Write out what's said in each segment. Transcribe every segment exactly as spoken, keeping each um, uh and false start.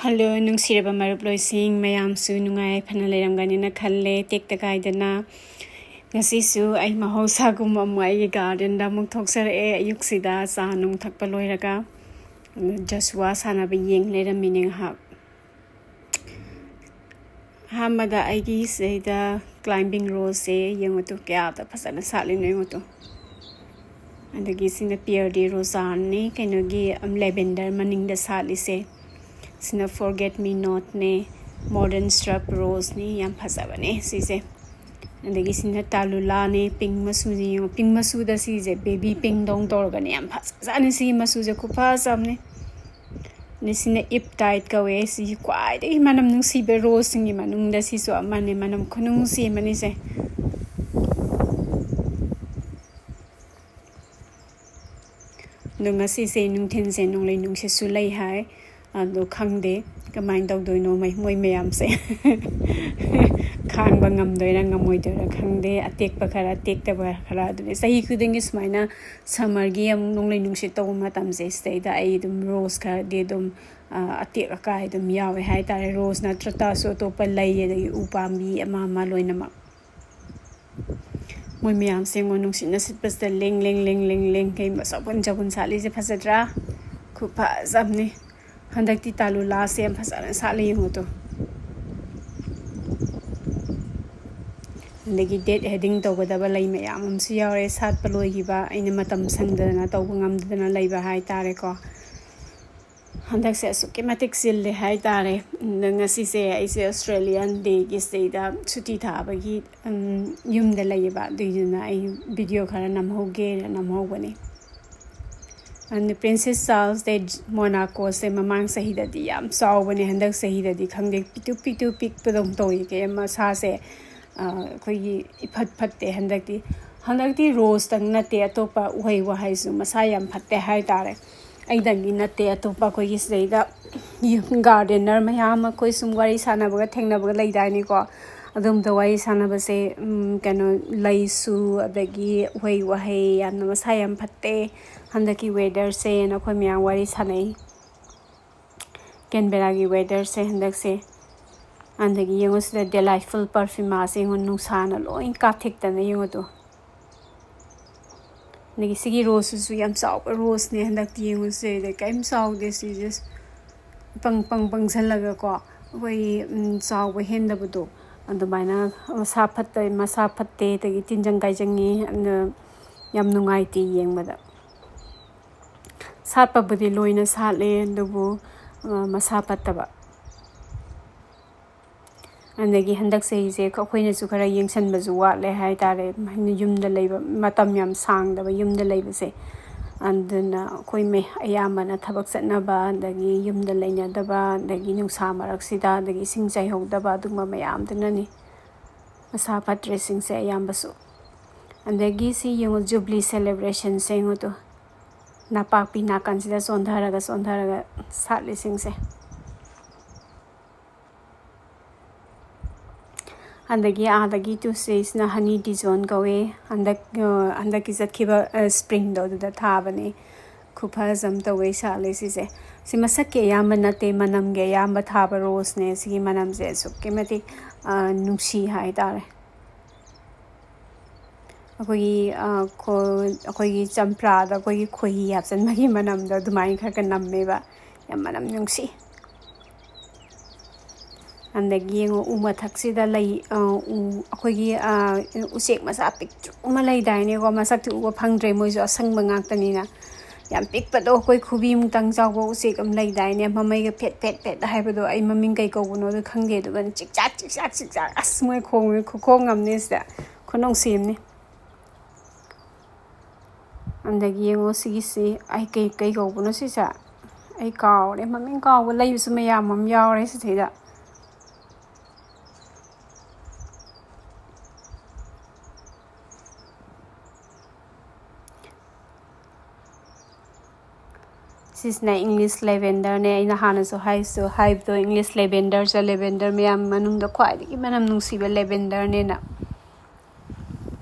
Hello, ꯅꯨꯡꯁꯤꯔꯕ ꯃꯔꯨꯞꯂꯣꯏꯁꯤꯡ, ꯃꯌꯥꯝꯁꯨ ꯅꯨꯡꯉꯥꯏ ꯌꯥꯏꯐꯅ ꯂꯩꯔꯝꯒꯅꯤꯅ ꯈꯜꯂꯦ꯫ ꯇꯦꯛꯇ ꯀꯥꯏꯗꯅ ꯉꯁꯤꯁꯨ ꯑꯩ ꯃꯍꯧꯁꯥꯒꯨꯝꯕ ꯑꯃꯨꯛ ꯑꯩꯒꯤ ꯒꯥꯔꯗꯦꯟꯗ ꯑꯃꯨꯛ ꯊꯣꯛꯆꯔꯛꯑꯦ꯫ ꯑꯌꯨꯛꯁꯤꯗ ꯆꯥ ꯅꯨꯡ ꯊꯛꯄ ꯂꯣꯏꯔꯒ ꯖꯁꯨꯋꯥ ꯁꯥꯟꯅꯕ ꯌꯦꯡ ꯂꯩꯔꯝꯃꯤꯅꯦ ꯉꯥꯏꯍꯥꯛ꯫ ꯑꯍꯥꯟꯕꯗ ꯑꯩꯒꯤ ꯁꯤꯗꯩꯗ ꯀ꯭ꯂꯥꯏꯝꯕꯤꯡ ꯔꯣꯁꯁꯦ ꯌꯦꯡꯉꯨ ꯇꯨ, ꯀꯌꯥꯗ ꯐꯖꯅ ꯁꯥꯠꯂꯤꯅꯣ ꯌꯦꯡꯉꯨ ꯇꯨ꯫ ꯑꯗꯒꯤ ꯁꯤꯅ ꯄꯤꯌꯔꯗꯤ ꯔꯣꯖꯥꯅꯤ, ꯀꯩꯅꯣꯒꯤ, ꯎꯝ, ꯂꯦꯚꯦꯟꯗꯔ ꯃꯅꯤꯡꯗ ꯁꯥꯠꯂꯤꯁꯦ꯫ ꯁꯤꯅ ꯐꯣꯔꯒꯦꯠ ꯃꯤ ꯅꯣꯠꯅꯦ, ꯃꯣꯗꯔꯟ ꯁ꯭ꯔꯕ ꯔꯣꯁꯅꯤ, ꯌꯥꯝ ꯐꯖꯕꯅꯦ ꯁꯤꯁꯦ꯫ ꯑꯗꯒꯤ ꯁꯤꯅ ꯇꯥꯂꯨꯂꯥꯅꯦ, ꯄꯤꯡ ꯃꯆꯨꯅꯤ ꯌꯦꯡꯉꯣ, ꯄꯤꯡ ꯃꯆꯨꯗ ꯁꯤꯁꯦ ꯕꯦꯕꯤ ꯄꯤꯡꯗꯧ ꯇꯧꯔꯒꯅꯦ, ꯌꯥꯝ ꯐꯖꯖꯥꯠꯅꯤ ꯁꯤꯒꯤ ꯃꯆꯨꯁꯦ, ꯈꯨꯐꯖ ꯑꯃꯅꯤ꯫ ꯑꯗꯩ ꯁꯤꯅ ꯏꯞ ꯇꯥꯏꯠ ꯀꯧꯋꯦ, ꯁꯤ ꯈ꯭ꯋꯥꯏꯗꯒꯤ ꯃꯅꯝ ꯅꯨꯡꯁꯤꯕ ꯔꯣꯁꯁꯤꯡꯒꯤ ꯃꯅꯨꯡꯗ ꯁꯤꯁꯨ ꯑꯃꯅꯦ, ꯃꯅꯝ ꯈꯨꯅꯨꯡꯁꯤ ꯑꯃꯅꯤꯁꯦ꯫ ꯑꯗꯣ ꯉꯁꯤꯁꯦ ꯅꯨꯡꯊꯤꯜꯁꯦ ꯅꯣꯡꯂꯩ ꯅꯨꯡꯁꯤꯠꯁꯨ ꯂꯩ ꯍꯥꯏ꯫ ꯑꯗꯣ ꯈꯪꯗꯦ ꯀꯃꯥꯏꯅ ꯇꯧꯗꯣꯏꯅꯣ ꯃꯣꯏ, ꯃꯣꯏ ꯃꯌꯥꯝꯁꯦ꯫ ꯈꯥꯡꯕ ꯉꯝꯗꯣꯏꯔꯥ ꯉꯝꯃꯣꯏꯗꯣꯏꯔꯥ ꯈꯪꯗꯦ꯫ ꯑꯇꯦꯛꯄ ꯈꯔ, ꯇꯦꯛꯇꯕ ꯈꯔ꯫ ꯑꯗꯨꯅꯦ ꯆꯍꯤ ꯈꯨꯗꯤꯡꯒꯤ ꯁꯨꯃꯥꯏꯅ ꯁꯝꯃꯔꯒꯤ ꯑꯃꯨꯛ ꯅꯣꯡꯂꯩ ꯅꯨꯡꯁꯤꯠ ꯇꯧꯕ ꯃꯇꯝꯁꯦ, ꯁꯤꯗꯩꯗ ꯑꯩ ꯑꯗꯨꯝ ꯔꯣꯁ ꯈꯔꯗꯤ ꯑꯗꯨꯝ, ꯑ, ꯑꯇꯦꯛ ꯑꯀꯥꯏ ꯑꯗꯨꯝ ꯌꯥꯎꯋꯦ ꯍꯥꯏꯇꯥꯔꯦ꯫ ꯔꯣꯁ ꯅꯠꯇ꯭ꯔ ꯇꯥꯔꯁꯨ ꯑꯇꯣꯞꯄ ꯂꯩ, ꯑꯗꯒꯤ ꯎ ꯄꯥꯝꯕꯤ ꯑꯃ ꯑꯃ ꯂꯣꯏꯅꯃꯛ꯫ ꯃꯣꯏ ꯃꯌꯥꯝꯁꯦ ꯌꯦꯡꯉꯣ, ꯅꯨꯡꯁꯤꯠꯅ ꯁꯤꯠꯄꯁꯤꯗ ꯂꯦꯡ ꯂꯦꯡ ꯂꯦꯡ ꯂꯦꯡ ꯂꯦꯡ, ꯀꯩ ꯃꯆꯥ ꯆꯥꯎꯕꯟ ꯆꯥꯎꯕꯟ ꯁꯥꯠꯂꯤꯁꯦ, ꯐꯖꯗ꯭ꯔꯥ? ꯈꯨꯐꯖ ꯑꯃꯅꯤ꯫ ꯍꯟꯗꯛꯇꯤ ꯇꯥꯂꯨꯂꯥꯁꯦ ꯌꯥꯝ ꯐꯖꯅ ꯁꯥꯠꯂꯤ ꯌꯦꯡꯉꯣ ꯇꯨ꯫ ꯑꯗꯒꯤ ꯗꯦꯠ ꯍꯦꯗꯤꯡ ꯇꯧꯒꯗꯕ ꯂꯩ ꯃꯌꯥꯝ ꯑꯃꯁꯨ ꯌꯥꯎꯔꯦ, ꯁꯥꯠꯄ ꯂꯣꯏꯈꯤꯕ, ꯑꯩꯅ ꯃꯇꯝ ꯁꯪꯗꯗꯅ ꯇꯧꯕ ꯉꯝꯗꯗꯅ ꯂꯩꯕ ꯍꯥꯏꯇꯥꯔꯦꯀꯣ꯫ ꯍꯟꯗꯛꯁꯦ ꯑꯁꯨꯛꯀꯤ ꯃꯇꯤꯛ ꯆꯤꯜꯂꯦ ꯍꯥꯏꯇꯥꯔꯦ꯫ ꯑꯗ ꯉꯁꯤꯁꯦ ꯑꯩꯁꯦ ꯑꯣꯁꯇ꯭ꯔꯦꯂꯤꯌꯥꯟ ꯗꯦꯒꯤ ꯁꯤꯗꯩꯗ ꯁꯨꯇꯤ ꯊꯥꯕꯒꯤ, ꯎꯝ, ꯌꯨꯝꯗ ꯂꯩꯌꯦꯕ, ꯑꯗꯨꯏꯗꯨꯅ ꯑꯩ ꯚꯤꯗꯤꯑꯣ ꯈꯔ ꯅꯝꯍꯧꯒꯦꯅ ꯅꯝꯍꯧꯕꯅꯦ꯫ ꯑꯗ ꯄ꯭ꯔꯤꯟꯁꯦꯁ ꯆꯥꯔꯜꯁ ꯗꯦ ꯃꯣꯅꯥꯀꯣꯁꯦ ꯃꯃꯥꯡ ꯆꯍꯤꯗꯗꯤ ꯌꯥꯝ ꯆꯥꯎꯕꯅꯦ, ꯍꯟꯗꯛ ꯆꯍꯤꯗꯗꯤ ꯈꯪꯗꯦ, ꯄꯤꯛꯇꯨ ꯄꯤꯛꯇꯨ ꯄꯤꯛꯄꯗꯧ ꯇꯧꯏ, ꯀꯩ ꯃꯁꯥꯁꯦ, ꯑ, ꯑꯩꯈꯣꯏꯒꯤ ꯏꯐꯠ ꯐꯠꯇꯦ ꯍꯟꯗꯛꯇꯤ꯫ ꯍꯟꯗꯛꯇꯤ ꯔꯣꯁꯇꯪ ꯅꯠꯇꯦ, ꯑꯇꯣꯞꯄ ꯎꯍꯩ ꯋꯥꯍꯩꯁꯨ ꯃꯁꯥ ꯌꯥꯝ ꯐꯠꯇꯦ ꯍꯥꯏꯇꯥꯔꯦ꯫ ꯑꯩꯗꯪꯒꯤ ꯅꯠꯇꯦ, ꯑꯇꯣꯞꯄ ꯑꯩꯈꯣꯏꯒꯤ ꯁꯤꯗꯩꯗ ꯒꯥꯔꯗꯦꯅꯔ ꯃꯌꯥꯝ ꯑꯃ ꯑꯩꯈꯣꯏ ꯁꯨꯝ ꯋꯥꯔꯤ ꯁꯥꯟꯅꯕꯒ ꯊꯦꯡꯅꯕꯒ ꯂꯩꯗꯥꯏꯅꯦꯀꯣ, ꯑꯗꯨꯝꯕꯗ ꯋꯥꯔꯤ ꯁꯥꯟꯅꯕꯁꯦ, ꯎꯝ, ꯀꯩꯅꯣ, ꯂꯩꯁꯨ ꯑꯗꯒꯤ ꯎꯍꯩ ꯋꯥꯍꯩ ꯌꯥꯝꯅ ꯃꯁꯥ ꯌꯥꯝ ꯐꯠꯇꯦ ꯍꯟꯗꯛꯀꯤ ꯋꯦꯗꯔꯁꯦꯅ ꯑꯩꯈꯣꯏ ꯃꯌꯥꯝ ꯋꯥꯔꯤ ꯁꯥꯟꯅꯩ꯫ ꯀꯦꯟꯕꯦꯔꯥꯒꯤ ꯋꯦꯗꯔꯁꯦ ꯍꯟꯗꯛꯁꯦ꯫ ꯑꯗꯒꯤ ꯌꯦꯡꯉꯨ ꯁꯤꯗ ꯗꯦꯂꯥꯏꯠꯐꯨꯜ ꯄꯔꯐ꯭ꯌꯨꯃꯥꯁꯦ ꯌꯦꯡꯉꯨ, ꯅꯨꯡꯁꯥꯅ ꯂꯣꯏ ꯀꯥꯊꯦꯛꯇꯅ ꯌꯦꯡꯉꯨ ꯑꯗꯣ꯫ ꯑꯗꯒꯤ ꯁꯤꯒꯤ ꯔꯣꯁꯁꯤꯁꯨ ꯌꯥꯝ ꯆꯥꯎꯕ ꯔꯣꯁꯅꯦ ꯍꯟꯗꯛꯇꯤ ꯌꯦꯡꯉꯨꯁꯦ꯫ ꯑꯗꯩ ꯀꯔꯤꯝ ꯆꯥꯎꯗꯦ ꯁꯤꯁꯦ꯫ ꯄꯪ ꯄꯪ ꯄꯪꯁꯜꯂꯒꯀꯣ ꯑꯩꯈꯣꯏꯒꯤ, ꯎꯝ, ꯆꯥꯎꯕ ꯍꯦꯟꯗꯕꯗꯣ ꯑꯗꯨꯃꯥꯏꯅ ꯃꯁꯥ ꯐꯠꯇ-, ꯃꯁꯥ ꯐꯠꯇꯦ, ꯑꯗꯒꯤ ꯇꯤꯟꯖꯪ ꯀꯥꯏꯖꯪꯉꯤ, ꯑꯗꯨꯅ ꯌꯥꯝ ꯅꯨꯡꯉꯥꯏꯇꯦ ꯌꯦꯡꯕꯗ꯫ ꯁꯥꯠꯄꯕꯨꯗꯤ ꯂꯣꯏꯅ ꯁꯥꯠꯂꯦ, ꯑꯗꯨꯕꯨ, ꯑ, ꯃꯁꯥ ꯐꯠꯇꯕ꯫ ꯑꯗꯒꯤ ꯍꯟꯗꯛ ꯆꯍꯤꯁꯦ ꯑꯩꯈꯣꯏꯅꯁꯨ ꯈꯔ ꯌꯦꯡꯁꯟꯕꯁꯨ ꯋꯥꯠꯂꯦ ꯍꯥꯏꯇꯥꯔꯦ꯫ ꯌꯨꯝꯗ ꯂꯩꯕ ꯃꯇꯝ ꯌꯥꯝ ꯁꯥꯡꯗꯕ ꯌꯨꯝꯗ ꯂꯩꯕꯁꯦ꯫ ꯑꯗꯨꯅ ꯑꯩꯈꯣꯏ ꯃꯤ ꯑꯌꯥꯝꯕꯅ ꯊꯕꯛ ꯆꯠꯅꯕ, ꯑꯗꯒꯤ ꯌꯨꯝꯗ ꯂꯩꯅꯗꯕ, ꯑꯗꯒꯤ ꯅꯨꯡꯁꯥ ꯃꯔꯛꯁꯤꯗ, ꯑꯗꯒꯤ ꯏꯁꯤꯡ ꯆꯥꯏꯍꯧꯗꯕ, ꯑꯗꯨꯒꯨꯝꯕ ꯃꯌꯥꯝꯗꯨꯅꯅꯤ ꯃꯁꯥ ꯐꯠꯇ꯭ꯔꯤꯁꯤꯡꯁꯦ ꯑꯌꯥꯝꯕꯁꯨ꯫ ꯑꯗꯒꯤ ꯁꯤ ꯌꯦꯡꯉꯨ, ꯖꯨꯕ꯭ꯂꯤ ꯁꯦꯂꯦꯕ꯭ꯔꯦꯁꯟꯁꯦ ꯌꯦꯡꯉꯨ ꯇꯨ꯫ ꯅꯄꯥꯛꯄꯤ ꯅꯥꯀꯟꯁꯤꯗ ꯆꯣꯟꯊꯔꯒ, ꯆꯣꯟꯊꯔꯒ ꯁꯥꯠꯂꯤꯁꯤꯡꯁꯦ꯫ ꯑꯗꯒꯤ ꯑꯥꯗꯒꯤ ꯇꯨꯁꯦꯁꯤꯅ ꯍꯅꯤ ꯗꯤꯖꯣꯟ ꯀꯧꯋꯦ꯫ ꯍꯟꯗꯛ, ꯑ, ꯍꯟꯗꯛꯀꯤ ꯆꯠꯈꯤꯕ, ꯑ, ꯁ꯭ꯄ꯭ꯔꯤꯡꯗꯣ ꯑꯗꯨꯗ ꯊꯥꯕꯅꯦ꯫ ꯈꯨꯐꯖ ꯑꯃ ꯇꯧꯋꯦ ꯁꯥꯠꯂꯦ ꯁꯤꯁꯦ꯫ ꯁꯤ ꯃꯁꯛꯀꯤ ꯑꯌꯥꯝꯕ ꯅꯠꯇꯦ, ꯃꯅꯝꯒꯤ ꯑꯌꯥꯝꯕ ꯊꯥꯕ ꯔꯣꯁꯅꯦ꯫ ꯁꯤꯒꯤ ꯃꯅꯝꯁꯦ ꯑꯁꯨꯛꯀꯤ ꯃꯇꯤꯛ, ꯑ, ꯅꯨꯡꯁꯤ ꯍꯥꯏꯇꯥꯔꯦ꯫ ꯑꯩꯈꯣꯏꯒꯤ, ꯑ, ꯈꯣ-, ꯑꯩꯈꯣꯏꯒꯤ ꯆꯝꯄ꯭ꯔꯥꯗ ꯑꯩꯈꯣꯏꯒꯤ ꯈꯣꯏꯍꯤ ꯍꯥꯞꯆꯤꯟꯕꯒꯤ ꯃꯅꯝꯗꯣ ꯑꯗꯨꯃꯥꯏꯅ ꯈꯔ ꯈꯔ ꯅꯝꯃꯦꯕ꯫ ꯌꯥꯝ ꯃꯅꯝ ꯅꯨꯡꯁꯤ꯫ ꯑꯗꯒꯤ ꯌꯦꯡꯉꯣ, ꯎ ꯃꯊꯛꯁꯤꯗ ꯂꯩ, ꯑ, ꯎ, ꯑꯩꯈꯣꯏꯒꯤ, ꯑ, ꯎꯆꯦꯛ ꯃꯆꯥ ꯄꯤꯛꯇ꯭ꯔꯨ ꯑꯃ ꯂꯩꯗꯥꯏꯅꯦꯀꯣ, ꯃꯁꯛꯇꯤ ꯎꯕ ꯐꯪꯗ꯭ꯔꯦ, ꯃꯣꯏꯁꯨ ꯑꯁꯪꯕ ꯉꯥꯛꯇꯅꯤꯅ꯫ ꯌꯥꯝ ꯄꯤꯛꯄꯗꯣ, ꯑꯩꯈꯣꯏ ꯈꯨꯕꯤꯃꯨꯛꯇꯪ ꯆꯥꯎꯕ ꯎꯆꯦꯛ ꯑꯃ ꯂꯩꯗꯥꯏꯅꯦ, ꯃꯃꯩꯒ ꯐꯦꯠ ꯐꯦꯠ ꯐꯦꯠ ꯍꯥꯏꯕꯗꯣ, ꯑꯩ ꯃꯃꯤꯡ ꯀꯩ ꯀꯧꯕꯅꯣꯗꯤ ꯈꯪꯗꯦ, ꯑꯗꯨꯒ ꯆꯤꯛꯆꯥꯛ ꯆꯤꯛꯆꯥꯛ ꯆꯤꯛꯆꯥꯛ, ꯑꯁ, ꯃꯣꯏ ꯈꯣꯡ, ꯈꯨꯈꯣꯡ ꯑꯃꯅꯦ ꯁꯤꯗ, ꯈꯨꯅꯨꯡꯁꯤ ꯑꯃꯅꯤ꯫ ꯑꯗꯒꯤ ꯌꯦꯡꯉꯣ ꯁꯤꯒꯤꯁꯤ, ꯑꯩ ꯀꯩ, ꯀꯩ ꯀꯧꯕꯅꯣ ꯁꯤꯁꯦ? ꯑꯩ ꯀꯥꯎꯔꯦ, ꯃꯃꯤꯡ ꯀꯥꯎꯕ ꯂꯩꯕꯁꯨ ꯃꯌꯥꯝ ꯑꯃ ꯌꯥꯎꯔꯦ ꯁꯤꯗꯩꯗ꯫ ꯁꯤꯁꯤꯅ ꯏꯪꯂꯤꯁ ꯂꯦꯚꯦꯟꯗꯔꯅꯦ꯫ ꯑꯩꯅ ꯍꯥꯟꯅꯁꯨ ꯍꯥꯏꯁꯨ ꯍꯥꯏꯕꯗꯣ, ꯏꯪꯂꯤꯁ ꯂꯦꯚꯦꯟꯗꯔꯁꯦ ꯂꯦꯚꯦꯟꯗꯔ ꯃꯌꯥꯝ ꯃꯅꯨꯡꯗ ꯈ꯭ꯋꯥꯏꯗꯒꯤ ꯃꯅꯝ ꯅꯨꯡꯁꯤꯕ ꯂꯦꯚꯦꯟꯗꯔꯅꯦꯅ꯫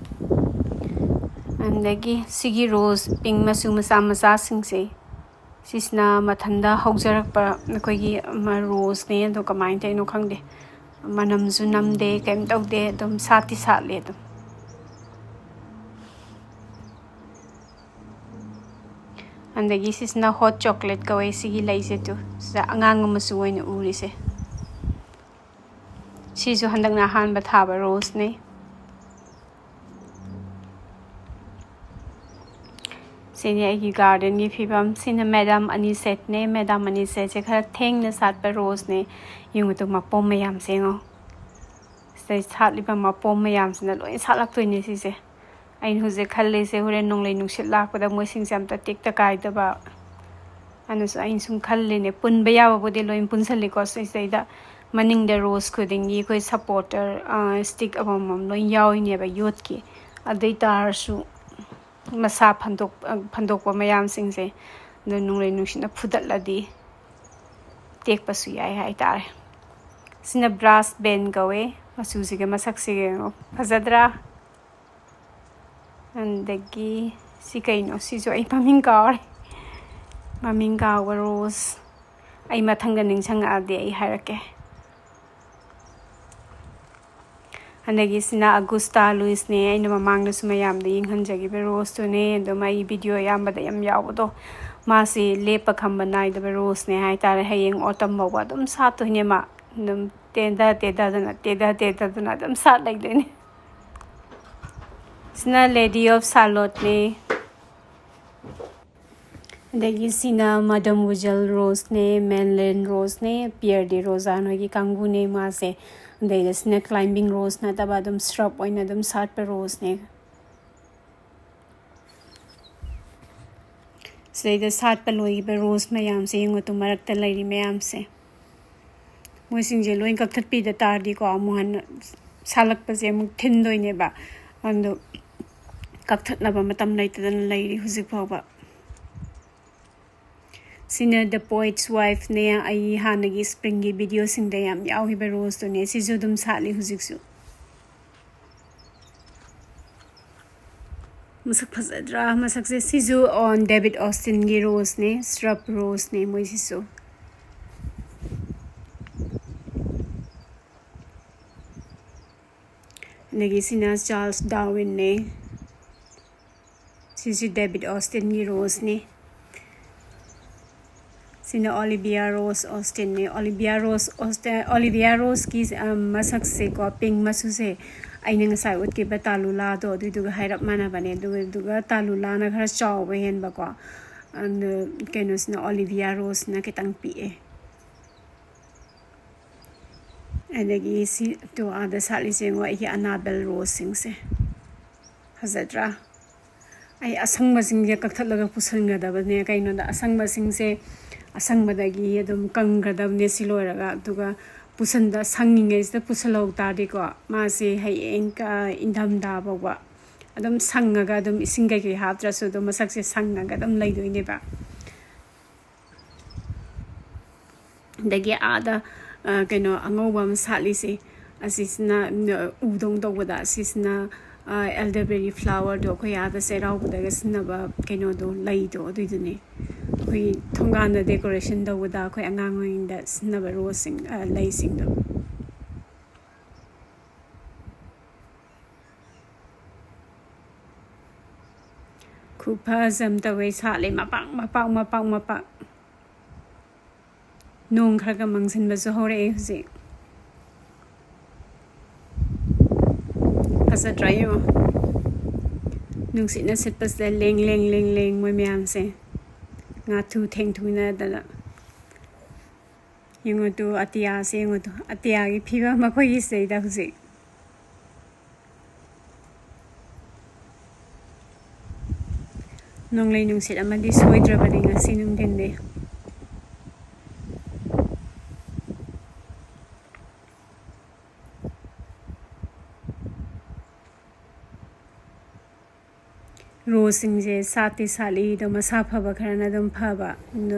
ꯑꯗꯒꯤ ꯁꯤꯒꯤ ꯔꯣꯁ ꯄꯤꯡ ꯃꯆꯨ ꯃꯆꯥ ꯃꯆꯥꯁꯤꯡꯁꯦ, ꯁꯤꯁꯤꯅ ꯃꯊꯟꯇ ꯍꯧꯖꯔꯛꯄ ꯑꯩꯈꯣꯏꯒꯤ ꯑꯃ ꯔꯣꯁꯅꯦ꯫ ꯑꯗꯣ ꯀꯃꯥꯏꯅ ꯇꯧꯔꯤꯅꯣ ꯈꯪꯗꯦ, ꯃꯅꯝꯁꯨ ꯅꯝꯗꯦ, ꯀꯩꯝ ꯇꯧꯗꯦ, ꯑꯗꯨꯝ ꯁꯥꯠꯇꯤ ꯁꯥꯠꯂꯦ ꯑꯗꯨꯝ꯫ ꯑꯗꯒꯤ ꯁꯤꯁꯤꯅ ꯍꯣꯠ ꯆꯣꯀ꯭ꯂꯦꯠ ꯀꯧꯋꯦ ꯁꯤꯒꯤ ꯂꯩꯁꯦ꯫ ꯇꯨ, ꯁꯤꯗ ꯑꯉꯥꯡꯕ ꯃꯆꯨ ꯑꯣꯏꯅ ꯎꯔꯤꯁꯦ꯫ ꯁꯤꯁꯨ ꯍꯟꯗꯛꯅ ꯑꯍꯥꯟꯕ ꯊꯥꯕ ꯔꯣꯁꯅꯦ꯫ ꯁꯤꯅꯤ ꯑꯩꯒꯤ ꯒꯥꯔꯗꯦꯟꯒꯤ ꯐꯤꯕꯝ꯫ ꯁꯤꯅ ꯃꯦꯗꯥꯝ ꯑꯅꯤꯁꯦꯠꯅꯦ꯫ ꯃꯦꯗꯥꯝ ꯑꯅꯤꯁꯦꯠꯁꯦ ꯈꯔ ꯊꯦꯡꯅ ꯁꯥꯠꯄ ꯔꯣꯁꯅꯦ꯫ ꯌꯦꯡꯉꯨ ꯇꯨ, ꯃꯄꯣꯝ ꯃꯌꯥꯝꯁꯦ ꯌꯦꯡꯉꯣ꯫ ꯁꯤꯗꯩ ꯁꯥꯠꯂꯤꯕ ꯃꯄꯣꯝ ꯃꯌꯥꯝꯁꯤꯅ ꯂꯣꯏ ꯁꯥꯠꯂꯛꯇꯣꯏꯅꯦ ꯁꯤꯁꯦ꯫ ꯑꯩꯅ ꯍꯧꯖꯤꯛ ꯈꯜꯂꯤꯁꯦ, ꯍꯣꯔꯦꯟ ꯅꯣꯡꯂꯩ ꯅꯨꯡꯁꯤꯠ ꯂꯥꯛꯄꯗ ꯃꯣꯏꯁꯤꯡꯁꯦ ꯑꯝꯇ ꯇꯦꯛꯇ ꯀꯥꯏꯗꯕ꯫ ꯑꯗꯨꯁꯨ ꯑꯩꯅ ꯁꯨꯝ ꯈꯜꯂꯤꯅꯦ, ꯄꯨꯟꯕ ꯌꯥꯕꯕꯨꯗꯤ ꯂꯣꯏ ꯄꯨꯟꯁꯜꯂꯤꯀꯣ꯫ ꯁꯤꯁꯤꯗꯩꯗ ꯃꯅꯤꯡꯗ ꯔꯣꯁ ꯈꯨꯗꯤꯡꯒꯤ ꯑꯩꯈꯣꯏ ꯁꯞꯄꯣꯔꯇꯔ, ꯑ, ꯁ꯭ꯇꯤꯛ ꯑꯃꯃꯝ ꯂꯣꯏ ꯌꯥꯎꯔꯤꯅꯦꯕ ꯌꯣꯠꯀꯤ꯫ ꯑꯗꯨ ꯑꯣꯏ ꯇꯥꯔꯁꯨ ꯃꯁꯥ ꯐꯟꯗꯣꯛ-, ꯑ, ꯐꯟꯗꯣꯛꯄ ꯃꯌꯥꯝꯁꯤꯡꯁꯦ ꯑꯗꯨ ꯅꯣꯡꯂꯩ ꯅꯨꯡꯁꯤꯠꯅ ꯐꯨꯗꯠꯂꯗꯤ ꯇꯦꯛꯄꯁꯨ ꯌꯥꯏ ꯍꯥꯏꯇꯥꯔꯦ꯫ ꯁꯤꯅ ꯕ꯭ꯔꯥꯁ ꯕꯦꯟ ꯀꯧꯋꯦ꯫ ꯃꯆꯨꯁꯤꯒ ꯃꯁꯛꯁꯤꯒ ꯌꯦꯡꯉꯣ, ꯐꯖꯗ꯭ꯔꯥ? ꯑꯗꯒꯤ ꯁꯤ ꯀꯩꯅꯣ? ꯁꯤꯁꯨ ꯑꯩ ꯃꯃꯤꯡ ꯀꯥꯎꯔꯦ꯫ ꯃꯃꯤꯡ ꯀꯥꯎꯕ ꯔꯣꯁ꯫ ꯑꯩ ꯃꯊꯪꯗ ꯅꯤꯡꯁꯤꯡꯉꯛꯑꯗꯤ ꯑꯩ ꯍꯥꯏꯔꯛꯀꯦ꯫ ꯑꯗꯒꯤ ꯁꯤꯅ ꯑꯒꯨꯁꯇꯥ ꯂꯨꯏꯁꯅꯦ꯫ ꯑꯩꯅ ꯃꯃꯥꯡꯗꯁꯨ ꯃꯌꯥꯝꯗ ꯌꯦꯡꯍꯟꯖꯈꯤꯕ ꯔꯣꯁꯇꯨꯅꯦ꯫ ꯑꯗꯨꯝ ꯑꯩ ꯚꯤꯗꯤꯑꯣ ꯑꯌꯥꯝꯕꯗ ꯌꯥꯝ ꯌꯥꯎꯕꯗꯣ, ꯃꯥꯁꯤ ꯂꯦꯞꯄ ꯈꯝꯕ ꯅꯥꯏꯗꯕ ꯔꯣꯁꯅꯦ ꯍꯥꯏꯇꯥꯔꯦ꯫ ꯍꯌꯦꯡ autumn ꯐꯥꯎꯕ ꯑꯗꯨꯝ ꯁꯥꯠꯇꯣꯏꯅꯦ ꯃꯥ꯫ ꯑꯗꯨꯝ ꯇꯦꯟꯊ ꯇꯦꯟꯊꯗꯅ, ꯇꯦꯟꯊ ꯇꯦꯟꯊꯗꯅ ꯑꯗꯨꯝ ꯁꯥꯠ ꯂꯩꯗꯣꯏꯅꯦ꯫ ꯁꯤꯅ ꯂꯦꯗꯤ ꯑꯣꯐ ꯁꯥꯂꯣꯠꯅꯦ꯫ ꯑꯗꯒꯤ ꯁꯤꯅ ꯃꯗꯝ ꯋꯨꯖꯦꯜ ꯔꯣꯁꯅꯦ, ꯃꯦꯟꯂꯦꯟ ꯔꯣꯁꯅꯦ, ꯄꯤꯌꯔ ꯗꯤ ꯔꯣꯖꯥ ꯅꯣꯏꯒꯤ ꯀꯥꯡꯕꯨꯅꯦ ꯃꯥꯁꯦ꯫ ꯑꯗꯩꯗ ꯁꯤꯅ ꯀ꯭ꯂꯥꯏꯝꯕꯤꯡ ꯔꯣꯁ ꯅꯠꯇꯕ ꯑꯗꯨꯝ ꯁ꯭ꯔꯕ ꯑꯣꯏꯅ ꯑꯗꯨꯝ ꯁꯥꯠꯄ ꯔꯣꯁꯅꯦ꯫ ꯁꯤꯗꯩꯗ ꯁꯥꯠꯄ ꯂꯣꯏꯈꯤꯕ ꯔꯣꯁ ꯃꯌꯥꯝꯁꯦ ꯌꯦꯡꯉꯨ ꯇꯨ, ꯃꯔꯛꯇ ꯂꯩꯔꯤ ꯃꯌꯥꯝꯁꯦ꯫ ꯃꯣꯏꯁꯤꯡꯁꯦ ꯂꯣꯏ ꯀꯛꯊꯠꯄꯤꯗ ꯇꯥꯔꯗꯤꯀꯣ, ꯑꯃꯨꯛ ꯍꯟꯅ ꯁꯥꯠꯂꯛꯄꯁꯦ ꯑꯃꯨꯛ ꯊꯤꯟꯗꯣꯏꯅꯦꯕ꯫ ꯑꯗꯣ ꯀꯛꯊꯠꯅꯕ ꯃꯇꯝ ꯂꯩꯇꯗꯅ ꯂꯩꯔꯤ ꯍꯧꯖꯤꯛ ꯐꯥꯎꯕ꯫ ꯁꯤꯅ The Poet's Wifeꯅꯦ, ꯑꯩ ꯍꯥꯟꯅꯒꯤ ꯁ꯭ꯄ꯭ꯔꯤꯡꯒꯤ ꯚꯤꯗꯤꯑꯣꯁꯤꯡꯗ ꯌꯥꯝ ꯌꯥꯎꯈꯤꯕ ꯔꯣꯁꯇꯨꯅꯦ꯫ ꯁꯤꯁꯨ ꯑꯗꯨꯝ ꯁꯥꯠꯂꯤ ꯍꯧꯖꯤꯛꯁꯨ꯫ ꯃꯁꯛ ꯐꯖꯗ꯭ꯔꯥ? ꯃꯁꯛꯁꯦ, ꯁꯤꯁꯨ ꯑꯣꯟ ꯗꯦꯕꯤꯠ ꯑꯣꯁꯇꯤꯟꯒꯤ ꯔꯣꯁꯅꯦ, ꯁ꯭ꯔꯕ ꯔꯣꯁꯅꯦ ꯃꯣꯏꯁꯤꯁꯨ꯫ ꯑꯗꯒꯤ ꯁꯤꯅ ꯆꯥꯔꯜꯁ ꯗꯥꯔꯋꯤꯟꯅꯦ꯫ ꯁꯤꯁꯤ ꯗꯦꯕꯤꯠ ꯑꯣꯁꯇꯤꯟꯒꯤ ꯔꯣꯁꯅꯦ꯫ ꯁꯤꯅ ꯑꯣꯂꯤꯚꯤꯌꯥ ꯔꯣꯁ ꯑꯣꯁꯇꯤꯟꯅꯦ꯫ ꯑꯣꯂꯤꯚꯤꯌꯥ ꯔꯣꯁ ꯑꯣꯁꯇꯤꯟ, ꯑꯣꯂꯤꯚꯤꯌꯥ ꯔꯣꯁꯀꯤ, ꯑ, ꯃꯁꯛꯁꯦꯀꯣ, ꯄꯤꯡ ꯃꯆꯨꯁꯦ ꯑꯩꯅ ꯉꯁꯥꯏ ꯎꯠꯈꯤꯕ ꯇꯥꯂꯨꯂꯥꯗꯣ ꯑꯗꯨꯏꯗꯨꯒ ꯍꯥꯏꯔꯞ ꯃꯥꯟꯅꯕꯅꯦ꯫ ꯑꯗꯨꯗꯨꯒ ꯇꯥꯂꯨꯂꯥꯅ ꯈꯔ ꯆꯥꯎꯕ ꯍꯦꯟꯕꯀꯣ꯫ ꯑꯗꯨ ꯀꯩꯅꯣꯁꯤꯅ, ꯑꯣꯂꯤꯚꯤꯌꯥ ꯔꯣꯁꯅ ꯈꯤꯇꯪ ꯄꯤꯛꯑꯦ꯫ ꯑꯗꯒꯤ ꯁꯤ ꯇꯨ ꯑꯥꯗ ꯁꯥꯠꯂꯤꯁꯦ ꯌꯦꯡꯉꯣ, ꯑꯩꯒꯤ ꯑꯅꯥꯕꯦꯜ ꯔꯣꯁꯁꯤꯡꯁꯦ꯫ ꯐꯖꯗ꯭ꯔꯥ? ꯑꯩ ꯑꯁꯪꯕꯁꯤꯡꯁꯦ ꯀꯛꯊꯠꯂꯒ ꯄꯨꯁꯟꯒꯗꯕꯅꯦ꯫ ꯀꯩꯅꯣꯗ ꯑꯁꯪꯕꯁꯤꯡꯁꯦ, ꯑꯁꯪꯕꯗꯒꯤ ꯑꯗꯨꯝ ꯀꯪꯒꯗꯕꯅꯦ ꯁꯤ ꯂꯣꯏꯔꯒ꯫ ꯑꯗꯨꯒ ꯄꯨꯁꯟꯗ, ꯁꯪꯉꯤꯉꯩꯁꯤꯗ ꯄꯨꯁꯜꯍꯧ ꯇꯥꯔꯗꯤꯀꯣ, ꯃꯥꯁꯦ ꯍꯌꯦꯡ ꯀ-, ꯏꯪꯊꯝꯊꯥ ꯐꯥꯎꯕ ꯑꯗꯨꯝ ꯁꯪꯉꯒ, ꯑꯗꯨꯝ ꯏꯁꯤꯡ ꯀꯩꯀꯩ ꯍꯥꯞꯇ꯭ꯔꯁꯨ ꯑꯗꯨꯝ ꯃꯁꯛꯁꯦ ꯁꯪꯉꯒ ꯑꯗꯨꯝ ꯂꯩꯗꯣꯏꯅꯦꯕ꯫ ꯑꯗꯒꯤ ꯑꯥꯗ, ꯑ, ꯀꯩꯅꯣ ꯑꯉꯧꯕ ꯑꯃ ꯁꯥꯠꯂꯤꯁꯦ, ꯑꯁꯤꯁꯤꯅ, ꯎꯝ, ꯎꯗꯧ ꯇꯧꯕꯗ, ꯑꯁꯤꯁꯤꯅ, ꯑ, ꯑꯦꯜꯗꯔꯕꯦꯔꯤ ꯐ꯭ꯂꯥꯋꯔꯗꯣ, ꯑꯩꯈꯣꯏ ꯑꯥꯗ ꯆꯩꯔꯥꯎꯕꯗꯒ ꯁꯤꯖꯤꯟꯅꯕ ꯀꯩꯅꯣꯗꯣ, ꯂꯩꯗꯣ, ꯑꯗꯨꯏꯗꯨꯅꯦ꯫ ꯑꯩꯈꯣꯏ ꯊꯣꯡꯒꯥꯟꯗ ꯗꯦꯀꯣꯔꯦꯁꯟ ꯇꯧꯕꯗ ꯑꯩꯈꯣꯏ ꯑꯉꯥꯡ ꯑꯣꯏꯔꯤꯉꯩꯗ ꯁꯤꯖꯤꯟꯅꯕ ꯔꯣꯁꯁꯤꯡ, ꯑ, ꯂꯩꯁꯤꯡꯗꯣ꯫ ꯈꯨꯐꯖ ꯑꯃ ꯇꯧꯋꯦ, ꯁꯥꯠꯂꯦ ꯃꯄꯥꯛ, ꯃꯄꯥꯛ, ꯃꯄꯥꯛ, ꯃꯄꯥꯛ꯫ ꯅꯣꯡ ꯈꯔ ꯈꯔ ꯃꯪꯁꯤꯟꯕꯁꯨ ꯍꯧꯔꯛꯑꯦ ꯍꯧꯖꯤꯛ꯫ ꯐꯖꯗ꯭ꯔꯥ ꯌꯦꯡꯉꯣ꯫ ꯅꯨꯡꯁꯤꯠꯅ ꯁꯤꯠꯄꯁꯤꯗ ꯂꯦꯡ ꯂꯦꯡ ꯂꯦꯡ ꯂꯦꯡ ꯃꯣꯏ ꯃꯌꯥꯝꯁꯦ ꯉꯥꯊꯨ ꯊꯦꯡꯊꯨꯅꯗꯅ꯫ ꯌꯦꯡꯉꯨ ꯇꯨ, ꯑꯇꯤꯌꯥꯁꯦ ꯌꯦꯡꯉꯨ ꯇꯨ, ꯑꯇꯤꯌꯥꯒꯤ ꯐꯤꯕꯝ ꯑꯩꯈꯣꯏꯒꯤ ꯁꯤꯗꯩꯗ ꯍꯧꯖꯤꯛ꯫ ꯅꯣꯡꯂꯩ ꯅꯨꯡꯁꯤꯠ ꯑꯃꯗꯤ ꯁꯣꯏꯗ꯭ꯔꯕꯅꯤ ꯉꯁꯤ ꯅꯨꯡꯊꯤꯟꯗꯤ꯫ ꯔꯣꯁꯁꯤꯡꯁꯦ ꯁꯥꯠꯇꯤ ꯁꯥꯠꯂꯤ, ꯑꯗꯣ ꯃꯁꯥ ꯐꯕ ꯈꯔꯅ ꯑꯗꯨꯝ ꯐꯕ, ꯑꯗꯣ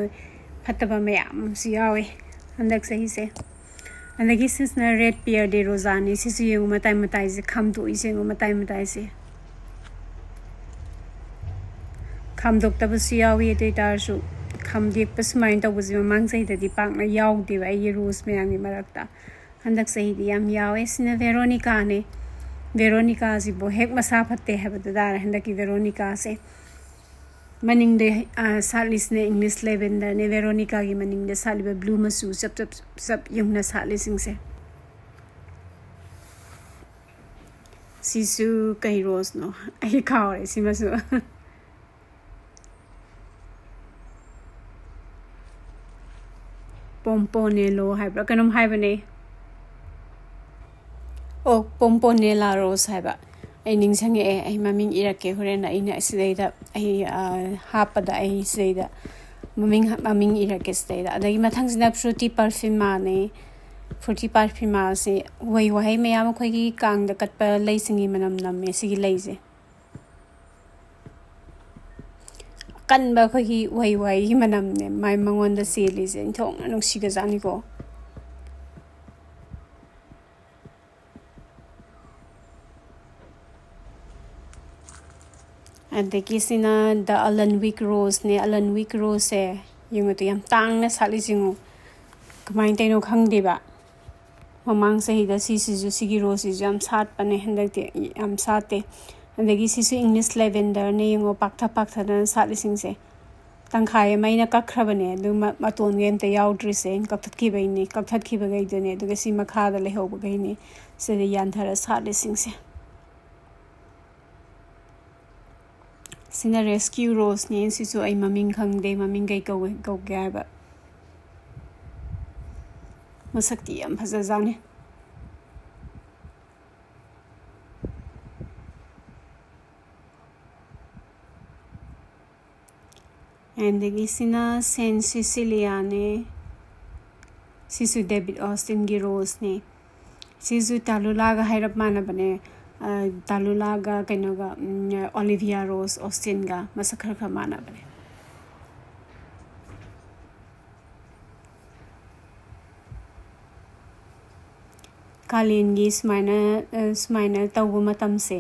ꯐꯠꯇꯕ ꯃꯌꯥꯝ ꯑꯃꯁꯨ ꯌꯥꯎꯋꯦ ꯍꯟꯗꯛ ꯆꯍꯤꯁꯦ꯫ ꯑꯗꯒꯤ ꯁꯤꯁꯤꯅ ꯔꯦꯗ ꯄꯤꯌꯔ ꯗꯦ ꯔꯣꯖꯥꯅꯤ꯫ ꯁꯤꯁꯨ ꯌꯦꯡꯉꯨ, ꯃꯇꯥꯏ ꯃꯇꯥꯏꯁꯦ ꯈꯥꯝꯗꯣꯛꯏꯁꯦ ꯌꯦꯡꯉꯨ, ꯃꯇꯥꯏ ꯃꯇꯥꯏꯁꯦ꯫ ꯈꯥꯝꯗꯣꯛꯇꯕꯁꯨ ꯌꯥꯎꯏ꯫ ꯑꯗꯨ ꯑꯣꯏꯇꯥꯔꯁꯨ ꯈꯥꯝꯗꯦꯛꯄ ꯁꯨꯃꯥꯏꯅ ꯇꯧꯕꯁꯦ ꯃꯃꯥꯡ ꯆꯍꯤꯗꯗꯤ ꯄꯥꯛꯅ ꯌꯥꯎꯗꯦꯕ ꯑꯩꯒꯤ ꯔꯣꯁ ꯃꯌꯥꯝꯒꯤ ꯃꯔꯛꯇ꯫ ꯍꯟꯗꯛ ꯆꯍꯤꯗꯤ ꯌꯥꯝ ꯌꯥꯎꯋꯦ꯫ ꯁꯤꯅ ꯚꯦꯔꯣꯅꯤꯀꯥꯅꯦ꯫ ꯚꯦꯔꯣꯅꯤꯀꯥꯁꯤꯕꯨ ꯍꯦꯛ ꯃꯁꯥ ꯐꯠꯇꯦ ꯍꯥꯏꯕꯗꯨ ꯇꯥꯔꯦ ꯍꯟꯗꯛꯀꯤ ꯚꯦꯔꯣꯅꯤꯀꯥꯁꯦ꯫ ꯃꯅꯤꯡꯗ, ꯑ, ꯁꯥꯠꯂꯤꯁꯤꯅ ꯏꯪꯂꯤꯁ ꯂꯦꯚꯦꯟꯗꯔꯅꯦ꯫ ꯚꯦꯔꯣꯅꯤꯀꯥꯒꯤ ꯃꯅꯤꯡꯗ ꯁꯥꯠꯂꯤꯕ ꯕ꯭ꯂꯨ ꯃꯆꯨ ꯆꯞ ꯆꯞ ꯆꯞ ꯌꯨꯡꯅ ꯁꯥꯠꯂꯤꯁꯤꯡꯁꯦ꯫ ꯁꯤꯁꯨ ꯀꯩ ꯔꯣꯁꯅꯣ? ꯑꯩ ꯀꯥꯎꯔꯦ ꯁꯤꯃꯁꯨ꯫ ꯄꯣꯝꯄꯣꯅꯦꯂꯣ ꯍꯥꯏꯕ꯭ꯔꯥ ꯀꯩꯅꯣꯝ ꯍꯥꯏꯕꯅꯦ꯫ ꯑꯣ, ꯄꯣꯝꯄꯣꯅꯦꯂꯥ ꯔꯣꯁ ꯍꯥꯏꯕ꯫ ꯑꯩ ꯅꯤꯡꯁꯤꯡꯉꯛꯑꯦ, ꯑꯩ ꯃꯃꯤꯡ ꯏꯔꯛꯀꯦ ꯍꯣꯔꯦꯟ꯫ ꯑꯩꯅ ꯁꯤꯗꯩꯗ, ꯑꯩ, ꯑ, ꯍꯥꯞꯄꯗ ꯑꯩ ꯁꯤꯗꯩꯗ ꯃꯃꯤꯡ, ꯃꯃꯤꯡ ꯏꯔꯛꯀꯦ ꯁꯤꯗꯩꯗ꯫ ꯑꯗꯒꯤ ꯃꯊꯪꯁꯤꯅ ꯐ꯭ꯔꯨꯇꯤ ꯄꯔꯐ꯭ꯌꯨꯃꯥꯅꯦ꯫ ꯐ꯭ꯔꯨꯇꯤ ꯄꯔꯐ꯭ꯌꯨꯃꯥꯁꯦ ꯎꯍꯩ ꯋꯥꯍꯩ ꯃꯌꯥꯝ, ꯑꯩꯈꯣꯏꯒꯤ ꯀꯥꯡꯗ ꯀꯠꯄ ꯂꯩꯁꯤꯡꯒꯤ ꯃꯅꯝ ꯅꯝꯃꯦ ꯁꯤꯒꯤ ꯂꯩꯁꯦ꯫ ꯑꯀꯟꯕ ꯑꯩꯈꯣꯏꯒꯤ ꯎꯍꯩ ꯋꯥꯍꯩꯒꯤ ꯃꯅꯝꯅꯦ ꯃꯥꯏ, ꯃꯉꯣꯟꯗ ꯆꯦꯜꯂꯤꯁꯦ꯫ ꯏꯟꯊꯣꯛꯅ ꯅꯨꯡꯁꯤꯒꯖꯥꯠꯅꯤꯀꯣ꯫ ꯑꯗꯒꯤ ꯁꯤꯅ ꯗ ꯑꯂꯟ ꯋꯤꯛ ꯔꯣꯁꯅꯦ꯫ ꯑꯂꯟ ꯋꯤꯛ ꯔꯣꯁꯁꯦ ꯌꯦꯡꯉꯨ ꯇꯨ, ꯌꯥꯝ ꯇꯥꯡꯅ ꯁꯥꯠꯂꯤꯁꯦ ꯌꯦꯡꯉꯨ꯫ ꯀꯃꯥꯏꯅ ꯇꯧꯔꯤꯅꯣ ꯈꯪꯗꯦꯕ꯫ ꯃꯃꯥꯡ ꯆꯍꯤꯗ ꯁꯤꯁꯤꯁꯨ, ꯁꯤꯒꯤ ꯔꯣꯁꯁꯤꯁꯨ ꯌꯥꯝ ꯁꯥꯠꯄꯅꯦ, ꯍꯟꯗꯛꯇꯤ ꯌꯥꯝ ꯁꯥꯠꯇꯦ꯫ ꯑꯗꯒꯤ ꯁꯤꯁꯨ ꯏꯪꯂꯤꯁ ꯂꯦꯚꯦꯟꯗꯔꯅꯦ ꯌꯦꯡꯉꯣ, ꯄꯥꯛꯊ ꯄꯥꯛꯊꯗꯅ ꯁꯥꯠꯂꯤꯁꯤꯡꯁꯦ꯫ ꯇꯪꯈꯥꯏ ꯑꯃ ꯑꯩꯅ ꯀꯛꯈ꯭ꯔꯕꯅꯦ, ꯑꯗꯨ ꯃ-, ꯃꯇꯣꯟꯒꯩ ꯑꯝꯇ ꯌꯥꯎꯗ꯭ꯔꯤꯁꯦ꯫ ꯑꯩꯅ ꯀꯛꯊꯠꯈꯤꯕꯩꯅꯦ, ꯀꯛꯊꯠꯈꯤꯕꯈꯩꯗꯨꯅꯦ꯫ ꯑꯗꯨꯒ ꯁꯤ ꯃꯈꯥꯗ ꯂꯩꯍꯧꯕꯈꯩꯅꯦ ꯁꯤꯗ ꯌꯥꯟꯊꯔ ꯁꯥꯠꯂꯤꯁꯤꯡꯁꯦ꯫ ꯁꯤꯅ ꯔꯦꯁꯀ꯭ꯌꯨ ꯔꯣꯁꯅꯦ꯫ ꯁꯤꯁꯨ ꯑꯩ ꯃꯃꯤꯡ ꯈꯪꯗꯦ, ꯃꯃꯤꯡ ꯀꯩ ꯀꯧꯒꯦ, ꯀꯧꯒꯦ ꯍꯥꯏꯕ꯫ ꯃꯁꯛꯇꯤ ꯌꯥꯝ ꯐꯖꯖꯥꯠꯅꯤ꯫ ꯑꯗꯒꯤ ꯁꯤꯅ ꯁꯦꯟ ꯁꯤꯁꯤꯂꯤꯌꯥꯅꯦ꯫ ꯁꯤꯁꯨ ꯗꯦꯕꯤꯠ ꯑꯣꯁꯇꯤꯟꯒꯤ ꯔꯣꯁꯅꯦ꯫ ꯁꯤꯁꯨ ꯇꯥꯂꯨꯂꯥꯒ ꯍꯥꯏꯔꯞ ꯃꯥꯟꯅꯕꯅꯦ꯫ ꯑ, ꯇꯥꯂꯨꯂꯥꯒ ꯀꯩꯅꯣꯒ, ꯎꯝ, ꯑꯣꯂꯤꯚꯤꯌꯥ ꯔꯣꯁ ꯑꯣꯁꯇꯤꯟꯒ ꯃꯁꯛ ꯈꯔ ꯈꯔ ꯃꯥꯟꯅꯕꯅꯦ꯫ ꯀꯥꯂꯦꯟꯒꯤ ꯁꯨꯃꯥꯏꯅ, ꯑ, ꯁꯨꯃꯥꯏꯅ ꯇꯧꯕ ꯃꯇꯝꯁꯦ,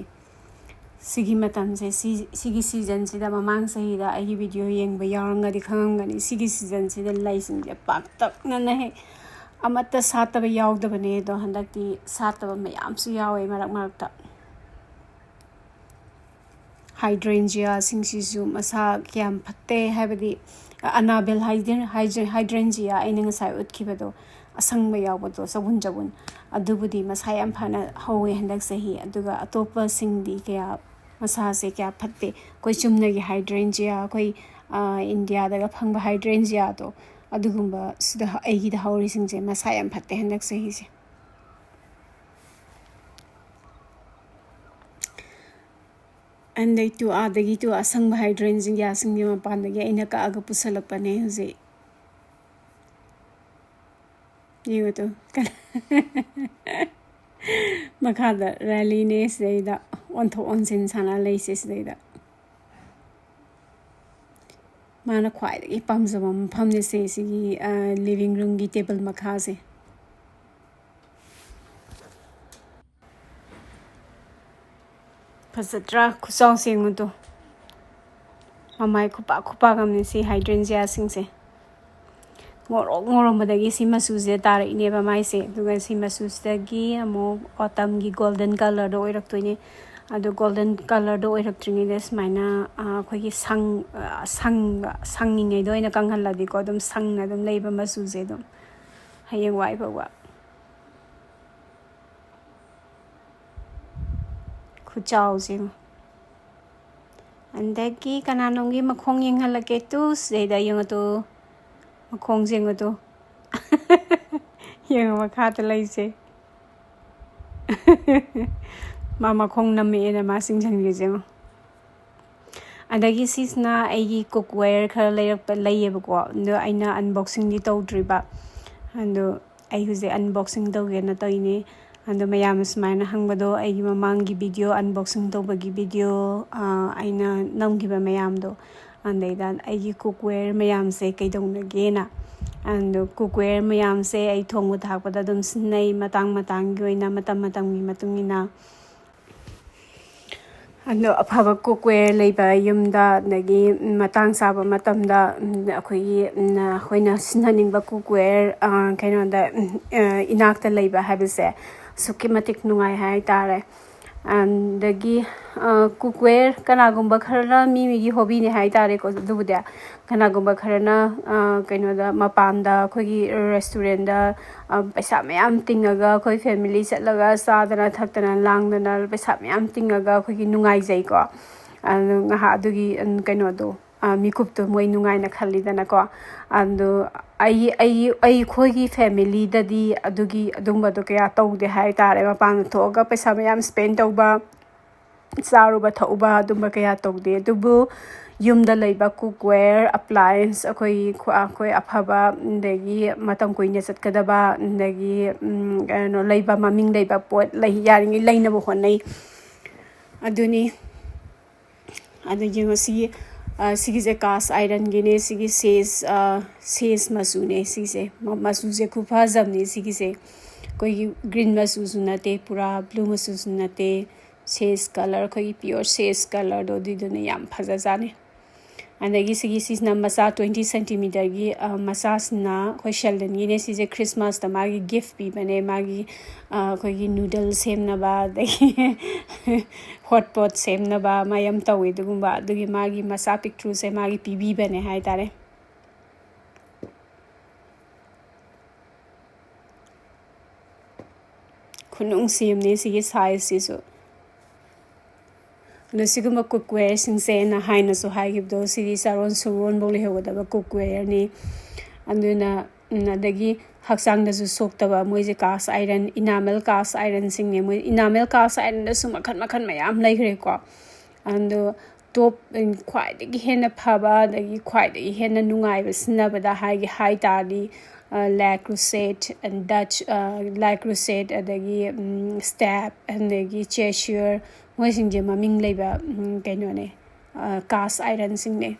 ꯁꯤꯒꯤ ꯃꯇꯝꯁꯦ, ꯁꯤ, ꯁꯤꯒꯤ ꯁꯤꯖꯟꯁꯤꯗ, ꯃꯃꯥꯡ ꯆꯍꯤꯗ ꯑꯩꯒꯤ ꯚꯤꯗꯤꯑꯣ ꯌꯦꯡꯕ ꯌꯥꯎꯔꯝꯒꯗꯤ ꯈꯪꯉꯝꯒꯅꯤ, ꯁꯤꯒꯤ ꯁꯤꯖꯟꯁꯤꯗ ꯂꯩꯁꯤꯡꯁꯦ ꯄꯥꯛꯇꯛꯅꯅ ꯍꯦꯛ ꯑꯃꯠꯇ ꯁꯥꯠꯇꯕ ꯌꯥꯎꯗꯕꯅꯦ꯫ ꯑꯗꯣ ꯍꯟꯗꯛꯇꯤ ꯁꯥꯠꯇꯕ ꯃꯌꯥꯝꯁꯨ ꯌꯥꯎꯋꯦ ꯃꯔꯛ ꯃꯔꯛꯇ꯫ ꯍꯥꯏꯗ꯭ꯔꯦꯟꯖꯤꯌꯥꯁꯤꯡꯁꯤꯁꯨ ꯃꯁꯥ ꯀꯌꯥꯝ ꯐꯠꯇꯦ, ꯍꯥꯏꯕꯗꯤ ꯑꯅꯥꯕꯦꯜ ꯍꯥꯏꯗ꯭ꯔꯦꯟꯖꯤꯌꯥ ꯑꯩꯅ ꯉꯁꯥꯏ ꯎꯠꯈꯤꯕꯗꯣ, ꯑꯁꯪꯕ ꯌꯥꯎꯕꯗꯣ, ꯆꯕꯨꯟ ꯆꯕꯨꯟ, ꯑꯗꯨꯕꯨꯗꯤ ꯃꯁꯥ ꯌꯥꯝ ꯐꯅ ꯍꯧꯋꯦ ꯍꯟꯗꯛ ꯆꯍꯤ꯫ ꯑꯗꯨꯒ ꯑꯇꯣꯞꯄꯁꯤꯡꯗꯤ ꯀꯌꯥ, ꯃꯁꯥꯁꯦ ꯀꯌꯥ ꯐꯠꯇꯦ꯫ ꯑꯩꯈꯣꯏ ꯆꯨꯝꯅꯒꯤ ꯍꯥꯏꯗ꯭ꯔꯦꯟꯖꯤꯌꯥ, ꯑꯩꯈꯣꯏ ꯏꯟꯗꯤꯌꯥꯗꯒ ꯐꯪꯕ ꯍꯥꯏꯗ꯭ꯔꯦꯟꯖꯤꯌꯥꯗꯣ, ꯑꯗꯨꯒꯨꯝꯕ ꯁꯤꯗ ꯑꯩꯒꯤꯗ ꯍꯧꯔꯤꯁꯤꯡꯁꯦ ꯃꯁꯥ ꯌꯥꯝ ꯐꯠꯇꯦ ꯍꯟꯗꯛ ꯆꯍꯤꯁꯦ꯫ ꯑꯗꯩ ꯇꯨ ꯑꯥꯗꯒꯤ ꯇꯨ ꯑꯁꯪꯕ ꯍꯥꯏꯗ꯭ꯔꯦꯟꯖꯤꯌꯥꯁꯤꯡꯗꯤ ꯃꯄꯥꯟꯗꯒꯤ ꯑꯩꯅ ꯀꯛꯑꯒ ꯄꯨꯁꯜꯂꯛꯄꯅꯦ ꯍꯧꯖꯤꯛ꯫ ꯌꯦꯡꯉꯨ ꯇꯨ꯫ ꯃꯈꯥꯗ ꯔꯦꯂꯤꯅꯦ ꯁꯤꯗꯩꯗ ꯑꯣꯟꯊꯣꯛ ꯑꯣꯟꯁꯤꯟ ꯁꯥꯟꯅ ꯂꯩꯁꯦ ꯁꯤꯗꯩꯗ꯫ ꯃꯥꯅ ꯈ꯭ꯋꯥꯏꯗꯒꯤ ꯄꯥꯝꯖꯕ ꯃꯐꯝꯅꯦ ꯁꯦ, ꯁꯤꯒꯤ, ꯑ, ꯂꯤꯕꯤꯡ ꯔꯨꯝꯒꯤ ꯇꯦꯕꯜ ꯃꯈꯥꯁꯦ꯫ ꯐꯖꯗ꯭ꯔꯥ? ꯈꯨꯆꯥꯎꯁꯦ ꯌꯦꯡꯉꯨ ꯇꯨ꯫ ꯃꯃꯥꯏ ꯈꯨꯄꯥꯛ ꯈꯨꯄꯥꯛ ꯑꯃꯅꯤ ꯁꯤ ꯍꯥꯏꯗ꯭ꯔꯦꯟꯖꯤꯌꯥꯁꯤꯡꯁꯦ꯫ ꯉꯧꯔꯣꯛ ꯉꯧꯔꯝꯕꯗꯒꯤ ꯁꯤ ꯃꯆꯨꯁꯦ ꯇꯥꯔꯛꯏꯅꯦꯕ ꯃꯥꯏꯁꯦ꯫ ꯑꯗꯨꯒ ꯁꯤ ꯃꯆꯨꯁꯤꯗꯒꯤ ꯑꯃꯨꯛ autumnꯒꯤ golden colourꯗꯣ ꯑꯣꯏꯔꯛꯇꯣꯏꯅꯦ꯫ ꯑꯗꯣ golden colourꯗꯣ ꯑꯣꯏꯔꯛꯇ꯭ꯔꯤꯉꯩꯗ ꯁꯨꯃꯥꯏꯅ, ꯑ, ꯑꯩꯈꯣꯏꯒꯤ ꯁꯪ-, ꯑ, ꯁꯪ-, ꯁꯪꯉꯤꯉꯩꯗ ꯑꯣꯏꯅ ꯀꯪꯍꯜꯂꯗꯤꯀꯣ, ꯑꯗꯨꯝ ꯁꯪꯅ ꯑꯗꯨꯝ ꯂꯩꯕ ꯃꯆꯨꯁꯦ ꯑꯗꯨꯝ ꯍꯌꯦꯡꯋꯥꯏ ꯐꯥꯎꯕ꯫ ꯈꯨꯆꯥꯎꯁꯦ ꯌꯦꯡꯉꯣ꯫ ꯑꯗꯒꯤ ꯀꯅꯥꯅꯣꯝꯒꯤ ꯃꯈꯣꯡ ꯌꯦꯡꯍꯜꯂꯛꯀꯦ ꯇꯨ, ꯁꯤꯗꯩꯗ ꯌꯦꯡꯉꯣ ꯇꯨ꯫ ꯃꯈꯣꯡꯁꯦ ꯌꯦꯡꯉꯣ ꯇꯨ꯫ ꯌꯦꯡꯉꯣ ꯃꯈꯥꯗ ꯂꯩꯁꯦ꯫ ꯃꯥ ꯃꯈꯣꯡ ꯅꯝꯃꯛꯑꯦꯅ ꯃꯥ ꯆꯤꯡꯁꯤꯟꯈ꯭ꯔꯤꯁꯦ ꯌꯦꯡꯉꯣ꯫ ꯑꯗꯒꯤ ꯁꯤꯁꯤꯅ ꯑꯩꯒꯤ cookware ꯈꯔ ꯂꯩꯔꯛꯄ, ꯂꯩꯌꯦꯕꯀꯣ꯫ ꯑꯗꯣ ꯑꯩꯅ unboxingꯗꯤ ꯇꯧꯗ꯭ꯔꯤꯕ꯫ ꯑꯗꯣ ꯑꯩ ꯍꯧꯖꯤꯛ unboxing ꯇꯧꯒꯦꯅ ꯇꯧꯔꯤꯅꯦ꯫ ꯑꯗꯣ ꯃꯌꯥꯝꯅ ꯁꯨꯃꯥꯏꯅ ꯍꯪꯕꯗꯣ, ꯑꯩꯒꯤ ꯃꯃꯥꯡꯒꯤ video, unboxing ꯇꯧꯕꯒꯤ video, ꯑ, ꯑꯩꯅ ꯅꯝꯈꯤꯕ ꯃꯌꯥꯝꯗꯣ, ꯑꯗꯩꯗ ꯑꯩꯒꯤ cookware ꯃꯌꯥꯝꯁꯦ ꯀꯩꯗꯧꯅꯒꯦꯅ꯫ ꯑꯗꯣ cookware ꯃꯌꯥꯝꯁꯦ ꯑꯩ ꯊꯣꯡꯕ ꯊꯥꯛꯄꯗ ꯑꯗꯨꯝ ꯁꯤꯖꯤꯟꯅꯩ, ꯃꯇꯥꯡ ꯃꯇꯥꯡꯒꯤ ꯑꯣꯏꯅ, ꯃꯇꯝ ꯃꯇꯝꯒꯤ ꯃꯇꯨꯡ ꯏꯟꯅ꯫ ꯑꯗꯣ ꯑꯐꯕ cookware ꯂꯩꯕ ꯌꯨꯝꯗ, ꯑꯗꯒꯤ ꯃꯇꯥꯡ ꯆꯥꯕ ꯃꯇꯝꯗ, ꯎꯝ, ꯑꯩꯈꯣꯏꯒꯤ, ꯎꯝ, ꯑꯩꯈꯣꯏꯅ ꯁꯤꯖꯤꯟꯅꯅꯤꯡꯕ cookware, ꯑ, ꯀꯩꯅꯣꯗ, ꯎꯝ, ꯑ, ꯏꯅꯥꯛꯇ ꯂꯩꯕ ꯍꯥꯏꯕꯁꯦ ꯑꯁꯨꯛꯀꯤ ꯃꯇꯤꯛ ꯅꯨꯡꯉꯥꯏ ꯍꯥꯏ ꯇꯥꯔꯦ꯫ ꯑꯗꯒꯤ, ꯑ, cookware ꯀꯅꯥꯒꯨꯝꯕ ꯈꯔꯅ, ꯃꯤ ꯃꯤꯒꯤ hobbyꯅꯦ ꯍꯥꯏ ꯇꯥꯔꯦꯀꯣ, ꯑꯗꯨꯕꯨꯗꯤ ꯀꯅꯥꯒꯨꯝꯕ ꯈꯔꯅ, ꯑ, ꯀꯩꯅꯣꯗ, ꯃꯄꯥꯟꯗ, ꯑꯩꯈꯣꯏꯒꯤ restaurantꯗ, ꯑ, ꯄꯩꯁꯥ ꯃꯌꯥꯝ ꯇꯤꯡꯉꯒ, ꯑꯩꯈꯣꯏ family ꯆꯠꯂꯒ ꯆꯥꯗꯅ ꯊꯛꯇꯅ ꯂꯥꯡꯗꯅ ꯄꯩꯁꯥ ꯃꯌꯥꯝ ꯇꯤꯡꯉꯒ ꯑꯩꯈꯣꯏꯒꯤ ꯅꯨꯡꯉꯥꯏꯖꯩꯀꯣ꯫ ꯑꯗꯨ ꯉꯥꯏꯍꯥꯛ ꯑꯗꯨꯒꯤ, ꯎꯝ, ꯀꯩꯅꯣꯗꯣ, ꯑ, ꯃꯤꯀꯨꯞꯇꯣ ꯃꯣꯏ ꯅꯨꯡꯉꯥꯏꯅ ꯈꯜꯂꯤꯗꯅꯀꯣ꯫ ꯑꯗꯣ ꯑꯩ, ꯑꯩ, ꯑꯩꯈꯣꯏꯒꯤ familyꯗꯗꯤ ꯑꯗꯨꯒꯤ, ꯑꯗꯨꯝꯕꯗꯣ ꯀꯌꯥ ꯇꯧꯗꯦ ꯍꯥꯏ ꯇꯥꯔꯦ꯫ ꯃꯄꯥꯟꯗ ꯊꯣꯛꯑꯒ ꯄꯩꯁꯥ ꯃꯌꯥꯝ spend ꯇꯧꯕ, ꯆꯥꯔꯨꯕ ꯊꯛꯎꯕ ꯑꯗꯨꯝꯕ ꯀꯌꯥ ꯇꯧꯗꯦ꯫ ꯑꯗꯨꯕꯨ ꯌꯨꯝꯗ ꯂꯩꯕ cookware, appliance, ꯑꯩꯈꯣꯏ ꯈ꯭ꯋꯥ-, ꯑꯩꯈꯣꯏ ꯑꯐꯕ, ꯑꯗꯒꯤ ꯃꯇꯝ ꯀꯨꯏꯅ ꯆꯠꯀꯗꯕ, ꯑꯗꯒꯤ, ꯎꯝ, ꯀꯩꯅꯣ, ꯂꯩꯕ, ꯃꯃꯤꯡ ꯂꯩꯕ ꯄꯣꯠ ꯂꯩ, ꯌꯥꯔꯤꯉꯩ ꯂꯩꯅꯕ ꯍꯣꯠꯅꯩ꯫ ꯑꯗꯨꯅꯤ꯫ ꯑꯗꯨ ꯌꯦꯡꯉꯣ, ꯁꯤꯒꯤ, ꯑ, ꯁꯤꯒꯤꯁꯦ cast ironꯒꯤꯅꯦ꯫ ꯁꯤꯒꯤ sage, ꯑ, sage ꯃꯆꯨꯅꯦ ꯁꯤꯒꯤꯁꯦ꯫ ꯃ-, ꯃꯆꯨꯁꯦ ꯈꯨꯐꯖꯕꯅꯦ ꯁꯤꯒꯤꯁꯦ꯫ ꯑꯩꯈꯣꯏꯒꯤ green ꯃꯆꯨꯁꯨ ꯅꯠꯇꯦ, ꯄꯨꯔꯥ blue ꯃꯆꯨꯁꯨ ꯅꯠꯇꯦ꯫ Sage colour, ꯑꯩꯈꯣꯏꯒꯤ pure sage colourꯗꯣ, ꯑꯗꯨꯏꯗꯨꯅ ꯌꯥꯝ ꯐꯖꯖꯥꯠꯅꯤ꯫ ꯑꯗꯒꯤ ꯁꯤꯒꯤ, ꯁꯤꯁꯤꯅ ꯃꯆꯥ twenty centimetreꯒꯤ, ꯑ, ꯃꯆꯥꯁꯤꯅ ꯑꯩꯈꯣꯏ Sheldonꯒꯤꯅꯦ꯫ ꯁꯤꯁꯦ Christmasꯇ ꯃꯥꯒꯤ gift ꯄꯤꯕꯅꯦ꯫ ꯃꯥꯒꯤ, ꯑ, ꯑꯩꯈꯣꯏꯒꯤ noodle ꯁꯦꯝꯅꯕ, ꯑꯗꯒꯤ hot pot ꯁꯦꯝꯅꯕ, ꯃꯥ ꯌꯥꯝ ꯇꯧꯋꯦ ꯑꯗꯨꯒꯨꯝꯕ꯫ ꯑꯗꯨꯒꯤ ꯃꯥꯒꯤ ꯃꯆꯥ ꯄꯤꯛꯇ꯭ꯔꯨꯁꯦ ꯃꯥꯒꯤ ꯄꯤꯕꯤꯕꯅꯦ ꯍꯥꯏꯇꯥꯔꯦ꯫ ꯈꯨꯅꯨꯡꯁꯤ ꯑꯃꯅꯤ ꯁꯤꯒꯤ sizeꯁꯤꯁꯨ꯫ ꯑꯗꯣ ꯁꯤꯒꯨꯝꯕ cookwareꯁꯤꯡꯁꯦ ꯑꯩꯅ ꯍꯥꯏꯅꯁꯨ ꯍꯥꯏꯈꯤꯕꯗꯣ, ꯁꯤꯗꯤ ꯆꯥꯔꯣꯟ ꯁꯨꯔꯣꯟꯐꯧ ꯂꯩꯍꯧꯒꯗꯕ cookwareꯅꯤ꯫ ꯑꯗꯨꯅ, ꯎꯝ, ꯑꯗꯒꯤ ꯍꯛꯆꯥꯡꯗꯁꯨ ꯁꯣꯛꯇꯕ, ꯃꯣꯏꯁꯦ cast iron, enamel cast ironꯁꯤꯡꯅꯦ꯫ ꯃꯣꯏ enamel cast ironꯗꯁꯨ ꯃꯈꯜ ꯃꯈꯜ ꯃꯌꯥꯝ ꯂꯩꯈ꯭ꯔꯦꯀꯣ꯫ ꯑꯗꯣ top, ꯎꯝ, ꯈ꯭ꯋꯥꯏꯗꯒꯤ ꯍꯦꯟꯅ ꯐꯕ, ꯑꯗꯒꯤ ꯈ꯭ꯋꯥꯏꯗꯒꯤ ꯍꯦꯟꯅ ꯅꯨꯡꯉꯥꯏꯕ ꯁꯤꯖꯤꯟꯅꯕꯗ ꯍꯥꯏꯒꯦ ꯍꯥꯏ ꯇꯥꯔꯗꯤ, ꯑ, Le Creuset and Dutch, ꯑ, Le Creuset, ꯑꯗꯒꯤ, ꯎꯝ, Stab, ꯑꯗꯒꯤ Cheshire, ꯃꯣꯏꯁꯤꯡꯁꯦ ꯃꯃꯤꯡ ꯂꯩꯕ, ꯎꯝ, ꯀꯩꯅꯣꯅꯦ, ꯑ, cast ironꯁꯤꯡꯅꯦ,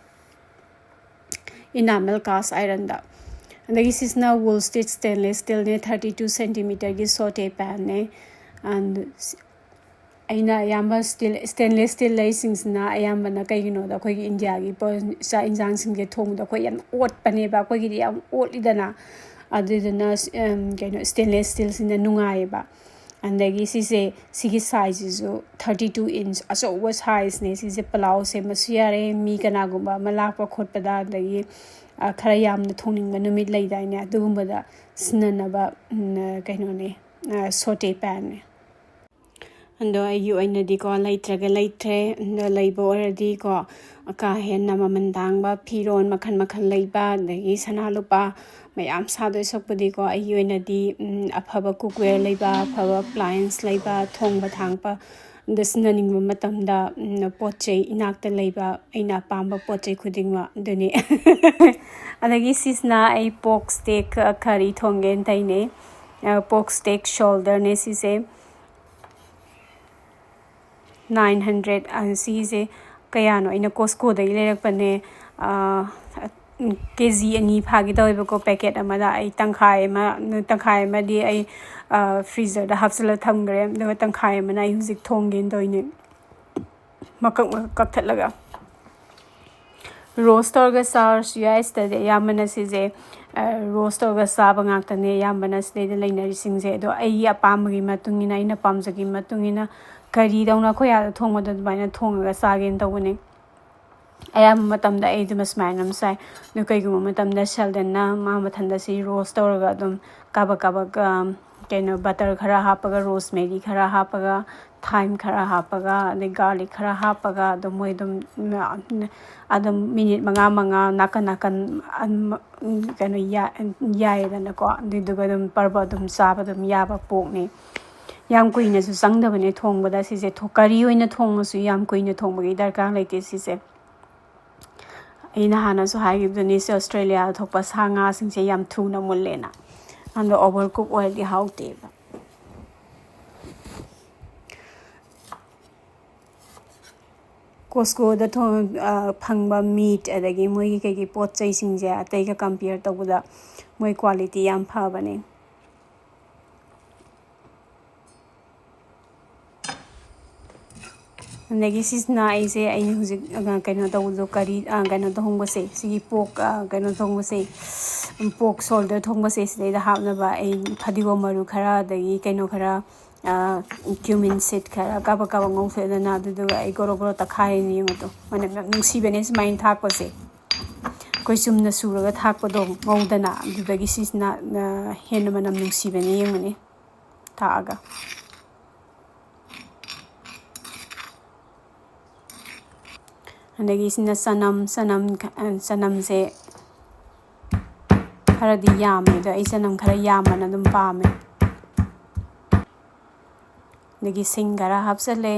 enamel cast ironꯗ꯫ ꯑꯗꯒꯤ ꯁꯤꯁꯤꯅ Woolstitch stainless steelꯅꯦ, thirty two centimetreꯒꯤ sauté panꯅꯦ꯫ And ꯑꯩꯅ ꯑꯌꯥꯝꯕ ꯁ꯭ꯇꯤꯜ, ꯁ꯭ꯇꯦꯟꯂꯦꯁ ꯁ꯭ꯇꯤꯜ ꯂꯩꯁꯤꯡꯁꯤꯅ ꯑꯌꯥꯝꯕꯅ ꯀꯩꯒꯤꯅꯣꯗ ꯑꯩꯈꯣꯏꯒꯤ ꯏꯟꯗꯤꯌꯥꯒꯤ ꯄꯣ-, ꯆꯥꯛ ꯏꯟꯁꯥꯡꯁꯤꯡꯁꯦ ꯊꯣꯡꯕꯗ ꯑꯩꯈꯣꯏ ꯌꯥꯝ ꯑꯣꯠꯄꯅꯦꯕ, ꯑꯩꯈꯣꯏꯒꯤꯗꯤ ꯌꯥꯝ ꯑꯣꯠꯂꯤꯗꯅ꯫ ꯑꯗꯨꯗꯨꯅ, ꯎꯝ, ꯀꯩꯅꯣ, ꯁ꯭ꯇꯦꯟꯂꯦꯁ ꯁ꯭ꯇꯤꯜꯁꯤꯅ ꯅꯨꯡꯉꯥꯏꯌꯦꯕ꯫ ꯑꯗꯒꯤ ꯁꯤꯁꯦ, ꯁꯤꯒꯤ ꯁꯥꯏꯖꯁꯤꯁꯨ thirty two inch, ꯑꯆꯧꯕ ꯁꯥꯏꯖꯅꯦ꯫ ꯁꯤꯁꯦ ꯄꯂꯥꯎ ꯁꯦꯝꯕꯁꯨ ꯌꯥꯔꯦ, ꯃꯤ ꯀꯅꯥꯒꯨꯝꯕ ꯑꯃ ꯂꯥꯛꯄ ꯈꯣꯠꯄꯗ, ꯑꯗꯒꯤ, ꯑ, ꯈꯔ ꯌꯥꯝꯅ ꯊꯣꯡꯅꯤꯡꯕ ꯅꯨꯃꯤꯠ ꯂꯩꯗꯥꯏꯅꯦ, ꯑꯗꯨꯒꯨꯝꯕꯗ ꯁꯤꯖꯤꯟꯅꯅꯕ, ꯎꯝ, ꯀꯩꯅꯣꯅꯦ, ꯑ, ꯁꯣꯇꯦ ꯄꯦꯟꯅꯦ꯫ ꯑꯗꯣ ꯑꯩꯒꯤ ꯑꯣꯏꯅꯗꯤꯀꯣ, ꯂꯩꯇ꯭ꯔꯒ ꯂꯩꯇ꯭ꯔꯦ꯫ ꯑꯗꯣ ꯂꯩꯕ ꯑꯣꯏꯔꯗꯤꯀꯣ, ꯀꯥ ꯍꯦꯟꯅ ꯃꯃꯜ ꯇꯥꯡꯕ ꯐꯤꯔꯣꯜ ꯃꯈꯜ ꯃꯈꯜ ꯂꯩꯕ, ꯑꯗꯒꯤ ꯁꯅꯥ ꯂꯨꯄꯥ ꯃꯌꯥꯝ ꯁꯥꯗꯣꯏ ꯁꯔꯨꯛꯄꯨꯗꯤꯀꯣ, ꯑꯩꯒꯤ ꯑꯣꯏꯅꯗꯤ, ꯎꯝ, ꯑꯐꯕ cookware ꯂꯩꯕ, ꯑꯐꯕ appliance ꯂꯩꯕ, ꯊꯣꯡꯕ ꯊꯥꯛꯄ ꯗ ꯁꯤꯖꯤꯟꯅꯅꯤꯡꯕ ꯃꯇꯝꯗ, ꯎꯝ, ꯄꯣꯠ ꯆꯩ ꯏꯅꯥꯛꯇ ꯂꯩꯕ, ꯑꯩꯅ ꯑꯄꯥꯝꯕ ꯄꯣꯠ ꯆꯩ ꯈꯨꯗꯤꯡꯃꯛ ꯑꯗꯨꯅꯤ꯫ ꯑꯗꯒꯤ ꯁꯤꯁꯤꯅ ꯑꯩ pork steak ꯀꯔꯤ ꯊꯣꯡꯒꯦꯅ ꯇꯩꯅꯦ꯫ ꯑ, pork steak shoulderꯅꯦ ꯁꯤꯁꯦ꯫ Nine hundred, ꯑ, ꯁꯤꯁꯦ ꯀꯌꯥꯅꯣ? ꯑꯩꯅ Costcoꯗꯒꯤ ꯂꯩꯔꯛꯄꯅꯦ꯫ ꯑ, KG ꯑꯅꯤ ꯐꯥꯒꯦ ꯇꯧꯋꯦꯕꯀꯣ, packet ꯑꯃꯗ꯫ ꯑꯩ ꯇꯪꯈꯥꯏ ꯑꯃ, ꯇꯪꯈꯥꯏ ꯑꯃꯗꯤ ꯑꯩ, ꯑ, freezerꯗ ꯍꯥꯞꯆꯤꯜꯂ ꯊꯝꯈ꯭ꯔꯦ, ꯑꯗꯨꯒ ꯇꯪꯈꯥꯏ ꯑꯃꯅ ꯑꯩ ꯍꯧꯖꯤꯛ ꯊꯣꯡꯒꯦꯅ ꯇꯧꯔꯤꯅꯦ, ꯃꯀꯛ ꯃꯀꯛ ꯀꯛꯊꯠꯂꯒ꯫ Roast ꯇꯧꯔꯒ ꯆꯥꯔꯁꯨ ꯌꯥꯏ꯫ ꯁꯤꯗꯗꯤ ꯑꯌꯥꯝꯕꯅ ꯁꯤꯁꯦ, ꯑ, roast ꯇꯧꯔꯒ ꯆꯥꯕ ꯉꯥꯛꯇꯅꯦ ꯑꯌꯥꯝꯕꯅ ꯁꯤꯗꯩꯗ ꯂꯩꯅꯔꯤꯁꯤꯡꯁꯦ꯫ ꯑꯗꯣ ꯑꯩꯒꯤ ꯑꯄꯥꯝꯕꯒꯤ ꯃꯇꯨꯡ ꯏꯟꯅ, ꯑꯩꯅ ꯄꯥꯝꯖꯕꯒꯤ ꯃꯇꯨꯡ ꯏꯟꯅ, ꯀꯔꯤꯗꯧꯅ ꯑꯩꯈꯣꯏ ꯑꯥꯗ ꯊꯣꯡꯕꯗꯣ ꯑꯗꯨꯃꯥꯏꯅ ꯊꯣꯡꯉꯒ ꯆꯥꯒꯦꯅ ꯇꯧꯕꯅꯦ꯫ ꯑꯌꯥꯝꯕ ꯃꯇꯝꯗ ꯑꯩ ꯑꯗꯨꯝ ꯑꯁꯨꯃꯥꯏꯅ ꯑꯗꯨꯝ ꯆꯥꯏ꯫ ꯑꯗꯣ ꯀꯩꯒꯨꯝꯕ ꯃꯇꯝꯗ ꯁꯦꯜꯗꯟꯅ ꯃꯥ ꯃꯊꯟꯇ ꯁꯤ roast ꯇꯧꯔꯒ ꯑꯗꯨꯝ ꯀꯥꯕꯛ ꯀꯥꯕꯛ, ꯑ, ꯀꯩꯅꯣ, butter ꯈꯔ ꯍꯥꯞꯄꯒ, rosemary ꯈꯔ ꯍꯥꯞꯄꯒ, thyme ꯈꯔ ꯍꯥꯞꯄꯒ, ꯑꯗꯩ garlic ꯈꯔ ꯍꯥꯞꯄꯒ ꯑꯗꯨꯝ ꯃꯣꯏ ꯑꯗꯨꯝ, ꯑꯗꯨꯝ minute ꯃꯉꯥ ꯃꯉꯥ ꯅꯥꯀꯟ ꯅꯥꯀꯟ, ꯑꯝ, ꯀꯩꯅꯣ, ꯌꯥ-, ꯌꯥꯏꯗꯅꯀꯣ꯫ ꯑꯗꯨꯏꯗꯨꯒ ꯑꯗꯨꯝ ꯄꯔꯕ ꯑꯗꯨꯝ ꯆꯥꯕ ꯑꯗꯨꯝ ꯌꯥꯕ porkꯅꯤ꯫ ꯌꯥꯝ ꯀꯨꯏꯅꯁꯨ ꯆꯪꯗꯕꯅꯦ ꯊꯣꯡꯕꯗ꯫ ꯁꯤꯁꯦ ꯊꯣ-, curry ꯑꯣꯏꯅ ꯊꯣꯡꯉꯁꯨ ꯌꯥꯝ ꯀꯨꯏꯅ ꯊꯣꯡꯕꯒꯤ ꯗꯔꯀꯥꯔ ꯂꯩꯇꯦ ꯁꯤꯁꯦ꯫ ꯑꯩꯅ ꯍꯥꯟꯅꯁꯨ ꯍꯥꯏꯈꯤꯕꯗꯨꯅꯤ, ꯁꯤ ꯑꯣꯁꯇ꯭ꯔꯦꯂꯤꯌꯥꯗ ꯊꯣꯛꯄ ꯁꯥ ꯉꯥꯁꯤꯡꯁꯦ ꯌꯥꯝ ꯊꯨꯅ ꯃꯨꯜꯂꯦꯅ꯫ ꯑꯗꯣ overcook ꯑꯣꯏꯔꯗꯤ ꯍꯥꯎꯇꯦꯕ꯫ Costcoꯗ ꯊꯣꯡ-, ꯑ, ꯐꯪꯕ meat ꯑꯗꯒꯤ ꯃꯣꯏꯒꯤ ꯀꯩꯒꯤ ꯄꯣꯠ ꯆꯩꯁꯤꯡꯁꯦ ꯑꯇꯩꯒ compare ꯇꯧꯕꯗ ꯃꯣꯏ quality ꯌꯥꯝ ꯐꯕꯅꯦ꯫ ꯑꯗꯒꯤ ꯁꯤꯁꯤꯅ ꯑꯩꯁꯦ, ꯑꯩꯅ ꯍꯧꯖꯤꯛ, ꯑ, ꯀꯩꯅꯣ ꯇꯧꯕꯗꯣ, ꯀꯔꯤ, ꯑ, ꯀꯩꯅꯣ ꯊꯣꯡꯕꯁꯦ, ꯁꯤꯒꯤ ꯄꯣꯛ, ꯑ, ꯀꯩꯅꯣ ꯊꯣꯡꯕꯁꯦ, ꯄꯣꯛ ꯁꯣꯜꯗꯔ ꯊꯣꯡꯕꯁꯦ, ꯁꯤꯗꯩꯗ ꯍꯥꯞꯅꯕ ꯑꯩ ꯐꯗꯤꯒꯣꯝ ꯃꯔꯨ ꯈꯔ, ꯑꯗꯒꯤ ꯀꯩꯅꯣ ꯈꯔ, ꯑ, cumin seed ꯈꯔ ꯀꯥꯕꯛ ꯀꯥꯕꯛ ꯉꯧꯊꯣꯛꯑꯦꯗꯅ, ꯑꯗꯨꯗꯨꯒ ꯑꯩ ꯒꯣꯔꯣ ꯒꯣꯔꯣ ꯇꯛꯈꯥꯏꯔꯅꯤ꯫ ꯌꯦꯡꯉꯣ ꯇꯨ, ꯃꯅꯝ ꯌꯥꯝ ꯅꯨꯡꯁꯤꯕꯅꯦ ꯁꯨꯃꯥꯏꯅ ꯊꯥꯛꯄꯁꯦ꯫ ꯑꯩꯈꯣꯏ ꯆꯨꯝꯅ ꯁꯨꯔꯒ ꯊꯥꯛꯄꯗꯣ ꯉꯧꯗꯅ, ꯑꯗꯨꯗꯒꯤ ꯁꯤꯁꯤꯅ, ꯑ, ꯍꯦꯟꯅ ꯃꯅꯝ ꯅꯨꯡꯁꯤꯕꯅꯦ꯫ ꯌꯦꯡꯉꯨꯅꯦ, ꯊꯥꯛꯑꯒ꯫ ꯑꯗꯒꯤ ꯁꯤꯅ ꯆꯅꯝ, ꯆꯅꯝ, ꯆꯅꯝꯁꯦ ꯈꯔꯗꯤ ꯌꯥꯝꯃꯦ, ꯑꯗꯣ ꯑꯩ ꯆꯅꯝ ꯈꯔ ꯌꯥꯝꯕꯅ ꯑꯗꯨꯝ ꯄꯥꯝꯃꯦ꯫ ꯑꯗꯒꯤ ꯁꯤꯡ ꯈꯔ ꯍꯥꯞꯆꯜꯂꯦ꯫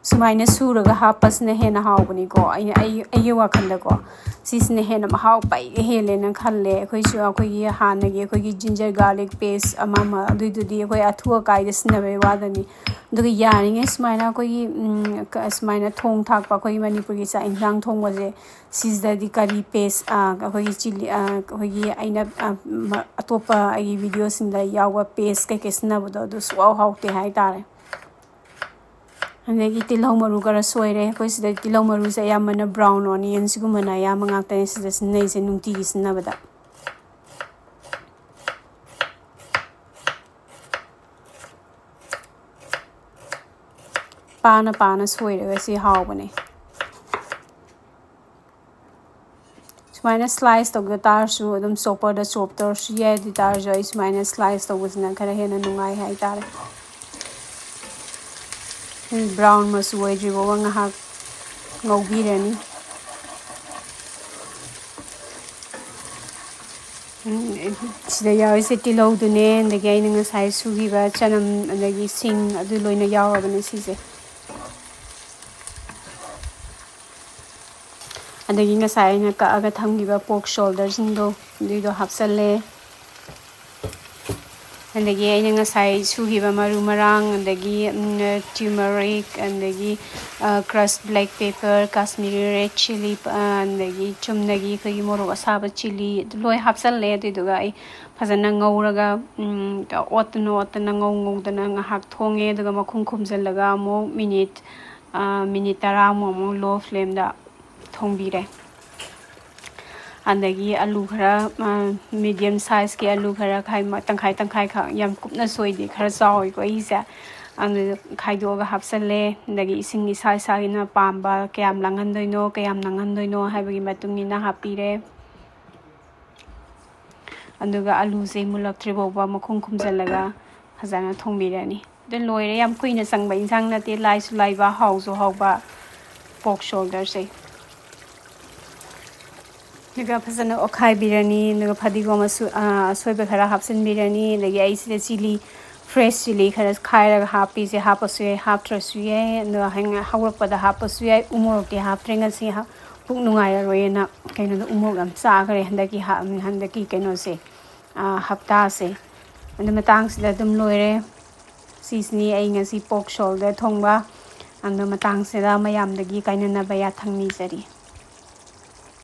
ꯁꯨꯃꯥꯏꯅ ꯁꯨꯔꯒ ꯍꯥꯞꯄꯁꯤꯅ ꯍꯦꯟꯅ ꯍꯥꯎꯕꯅꯤꯀꯣ, ꯑꯩꯅ, ꯑꯩ, ꯑꯩꯒꯤ ꯋꯥꯈꯜꯗꯀꯣ꯫ ꯁꯤꯁꯤꯅ ꯍꯦꯟꯅ ꯃꯍꯥꯎ ꯄꯩꯒ ꯍꯦꯜꯂꯦꯅ ꯈꯜꯂꯦ꯫ ꯑꯩꯈꯣꯏꯁꯨ ꯑꯩꯈꯣꯏꯒꯤ ꯍꯥꯟꯅꯒꯤ ꯑꯩꯈꯣꯏꯒꯤ ginger garlic paste ꯑꯃ ꯑꯃ, ꯑꯗꯨꯏꯗꯨꯗꯤ ꯑꯩꯈꯣꯏ ꯑꯊꯨ ꯑꯀꯥꯏꯗ ꯁꯤꯖꯤꯟꯅꯕꯩ ꯋꯥꯗꯅꯤ꯫ ꯑꯗꯨꯒ ꯌꯥꯔꯤꯉꯩ ꯁꯨꯃꯥꯏꯅ ꯑꯩꯈꯣꯏꯒꯤ, ꯎꯝ, ꯀ-, ꯁꯨꯃꯥꯏꯅ ꯊꯣꯡ ꯊꯥꯛꯄ, ꯑꯩꯈꯣꯏꯒꯤ ꯃꯅꯤꯄꯨꯔꯒꯤ ꯆꯥꯛ ꯏꯟꯁꯥꯡ ꯊꯣꯡꯕꯁꯦ, ꯁꯤꯁꯤꯗꯗꯤ curry paste, ꯑ, ꯑꯩꯈꯣꯏꯒꯤ chilli, ꯑ, ꯑꯩꯈꯣꯏꯒꯤ ꯑꯩꯅ, ꯑ, ꯃ-, ꯑꯇꯣꯞꯄ ꯑꯩꯒꯤ videoꯁꯤꯡꯗ ꯌꯥꯎꯕ paste ꯀꯩꯀꯩ ꯁꯤꯖꯤꯟꯅꯕꯗꯣ ꯑꯗꯨ ꯁꯨꯛꯍꯥꯎ ꯍꯥꯎꯇꯦ ꯍꯥꯏꯇꯥꯔꯦ꯫ ꯑꯗꯒꯤ ꯇꯤꯜꯍꯧ ꯃꯔꯨ ꯈꯔ ꯁꯣꯏꯔꯦ꯫ ꯑꯩꯈꯣꯏ ꯁꯤꯗ ꯇꯤꯜꯍꯧ ꯃꯔꯨꯁꯦ ꯑꯌꯥꯝꯕꯅ brown onion ꯁꯤꯒꯨꯝꯕꯅ ꯑꯌꯥꯝꯕ ꯉꯥꯛꯇꯅꯦ ꯁꯤꯗ ꯁꯤꯖꯤꯟꯅꯩꯁꯦ ꯅꯨꯡꯇꯤꯒꯤ ꯁꯤꯖꯤꯟꯅꯕꯗ꯫ ꯄꯥꯅ ꯄꯥꯅ ꯁꯣꯏꯔꯒ ꯁꯤ ꯍꯥꯎꯕꯅꯦ꯫ ꯁꯨꯃꯥꯏꯅ slice ꯇꯧꯒꯦ ꯇꯥꯔꯁꯨ ꯑꯗꯨꯝ chopperꯗ chop ꯇꯧꯔꯁꯨ ꯌꯥꯏ꯫ ꯑꯗꯨ ꯇꯥꯔꯁꯨ ꯑꯩ ꯁꯨꯃꯥꯏꯅ slice ꯇꯧꯕꯁꯤꯅ ꯈꯔ ꯍꯦꯟꯅ ꯅꯨꯡꯉꯥꯏ ꯍꯥꯏꯇꯥꯔꯦ꯫ Brown ꯃꯆꯨ ꯑꯣꯏꯗ꯭ꯔꯤ ꯐꯥꯎꯕ ꯉꯥꯏꯍꯥꯛ ꯉꯧꯕꯤꯔꯅꯤ꯫ ꯎꯝ, ꯁꯤꯗ ꯌꯥꯎꯔꯤꯁꯦ ꯇꯤꯜꯍꯧꯗꯨꯅꯦ, ꯑꯗꯒꯤ ꯑꯩꯅ ꯉꯁꯥꯏ ꯁꯨꯈꯤꯕ ꯆꯅꯝ, ꯑꯗꯒꯤ ꯁꯤꯡ, ꯑꯗꯨ ꯂꯣꯏꯅ ꯌꯥꯎꯔꯕꯅꯦ ꯁꯤꯁꯦ꯫ ꯑꯗꯒꯤ ꯉꯁꯥꯏ ꯑꯩꯅ ꯀꯛꯑꯒ ꯊꯝꯈꯤꯕ pork shoulderꯁꯤꯡꯗꯣ, ꯑꯗꯨꯏꯗꯣ ꯍꯥꯞꯆꯜꯂꯦ꯫ ꯑꯗꯒꯤ ꯑꯩꯅ ꯉꯁꯥꯏ ꯁꯨꯈꯤꯕ ꯃꯔꯨ ꯃꯔꯥꯡ, ꯑꯗꯒꯤ turmeric, ꯑꯗꯒꯤ crushed black pepper, Kashmiri red chilli, ꯑꯗꯒꯤ ꯆꯨꯝꯅꯒꯤ ꯑꯩꯈꯣꯏꯒꯤ ꯃꯣꯔꯣꯛ ꯑꯁꯥꯕ chilli, ꯑꯗꯨ ꯂꯣꯏ ꯍꯥꯞꯆꯜꯂꯦ꯫ ꯑꯗꯨꯏꯗꯨꯒ ꯑꯩ ꯐꯖꯅ ꯉꯧꯔꯒ, ꯎꯝ, ꯑꯣꯠꯇꯅ ꯑꯣꯠꯇꯅ ꯉꯧ ꯉꯧꯗꯅ ꯉꯥꯏꯍꯥꯛ ꯊꯣꯡꯉꯦ꯫ ꯑꯗꯨꯒ ꯃꯈꯨꯝ ꯈꯨꯝꯖꯤꯜꯂꯒ ꯑꯃꯨꯛ minute, ꯑ, minute ꯇꯔꯥꯃꯨꯛ ꯑꯃꯨꯛ low flameꯗ ꯊꯣꯡꯕꯤꯔꯦ꯫ ꯑꯗꯒꯤ ꯑꯂꯨ ꯈꯔ, ꯑ, medium sizeꯀꯤ ꯑꯂꯨ ꯈꯔ ꯈꯥꯏ-, ꯇꯪꯈꯥꯏ ꯇꯪꯈꯥꯏꯈꯛ, ꯌꯥꯝ ꯀꯨꯞꯅ ꯁꯣꯏꯗꯦ, ꯈꯔ ꯆꯥꯎꯋꯤꯀꯣ ꯑꯩꯁꯦ꯫ ꯑꯗꯨ ꯈꯥꯏꯗꯣꯛꯑꯒ ꯍꯥꯞꯆꯜꯂꯦ꯫ ꯑꯗꯒꯤ ꯏꯁꯤꯡ ꯏꯁꯥ ꯏꯁꯥꯒꯤꯅ ꯄꯥꯝꯕ ꯀꯌꯥꯝ ꯂꯥꯡꯍꯟꯗꯣꯏꯅꯣ, ꯀꯌꯥꯝ ꯅꯪꯍꯟꯗꯣꯏꯅꯣ ꯍꯥꯏꯕꯒꯤ ꯃꯇꯨꯡ ꯏꯟꯅ ꯍꯥꯞꯄꯤꯔꯦ꯫ ꯑꯗꯨꯒ ꯑꯂꯨꯁꯦ ꯃꯨꯜꯂꯛꯇ꯭ꯔꯤ ꯐꯥꯎꯕ ꯃꯈꯨꯝ ꯈꯨꯝꯖꯤꯜꯂꯒ ꯐꯖꯅ ꯊꯣꯡꯕꯤꯔꯅꯤ꯫ ꯑꯗꯨ ꯂꯣꯏꯔꯦ꯫ ꯌꯥꯝ ꯀꯨꯏꯅ ꯆꯪꯕ ꯏꯟꯁꯥꯡ ꯅꯠꯇꯦ, ꯂꯥꯏꯁꯨ ꯂꯥꯏꯕ, ꯍꯥꯎꯁꯨ ꯍꯥꯎꯕ pork shoulderꯁꯦ꯫ ꯑꯗꯨꯒ ꯐꯖꯅ ꯑꯣꯠꯈꯥꯏꯕꯤꯔꯅꯤ꯫ ꯑꯗꯨꯒ ꯐꯗꯤꯒꯣꯝ ꯑꯁꯨ-, ꯑ, ꯑꯁꯣꯏꯕ ꯈꯔ ꯍꯥꯞꯆꯤꯟꯕꯤꯔꯅꯤ꯫ ꯑꯗꯒꯤ ꯑꯩ ꯁꯤꯗ chilli, fresh chilli ꯈꯔ ꯈꯥꯏꯔꯒ ꯍꯥꯞꯄꯤꯁꯦ, ꯍꯥꯞꯄꯁꯨ ꯌꯥꯏ, ꯍꯥꯞꯇ꯭ꯔꯁꯨ ꯌꯥꯏ꯫ ꯑꯗꯣ ꯍꯌꯦꯡ ꯍꯧꯔꯛꯄꯗ ꯍꯥꯞꯄꯁꯨ ꯌꯥꯏ꯫ ꯎ ꯃꯣꯔꯣꯛꯇꯤ ꯍꯥꯞꯇ꯭ꯔꯦ ꯉꯁꯤ, ꯍꯥ-, ꯄꯨꯛ ꯅꯨꯡꯉꯥꯏꯔꯔꯣꯏꯅ꯫ ꯀꯩꯅꯣꯗ ꯎ ꯃꯣꯔꯣꯛ ꯌꯥꯝ ꯆꯥꯈ꯭ꯔꯦ ꯍꯟꯗꯛꯀꯤ ꯍꯥ-, ꯍꯟꯗꯛꯀꯤ ꯀꯩꯅꯣꯁꯦ, ꯑ, ꯍꯞꯇꯥꯁꯦ꯫ ꯑꯗꯨ ꯃꯇꯥꯡꯁꯤꯗ ꯑꯗꯨꯝ ꯂꯣꯏꯔꯦ꯫ ꯁꯤꯁꯤꯅꯤ ꯑꯩ ꯉꯁꯤ pork shoulder ꯊꯣꯡꯕ꯫ ꯑꯗꯣ ꯃꯇꯥꯡꯁꯤꯗ ꯃꯌꯥꯝꯗꯒꯤ ꯀꯥꯏꯅꯅꯕ ꯌꯥꯊꯪ ꯅꯤꯖꯔꯤ꯫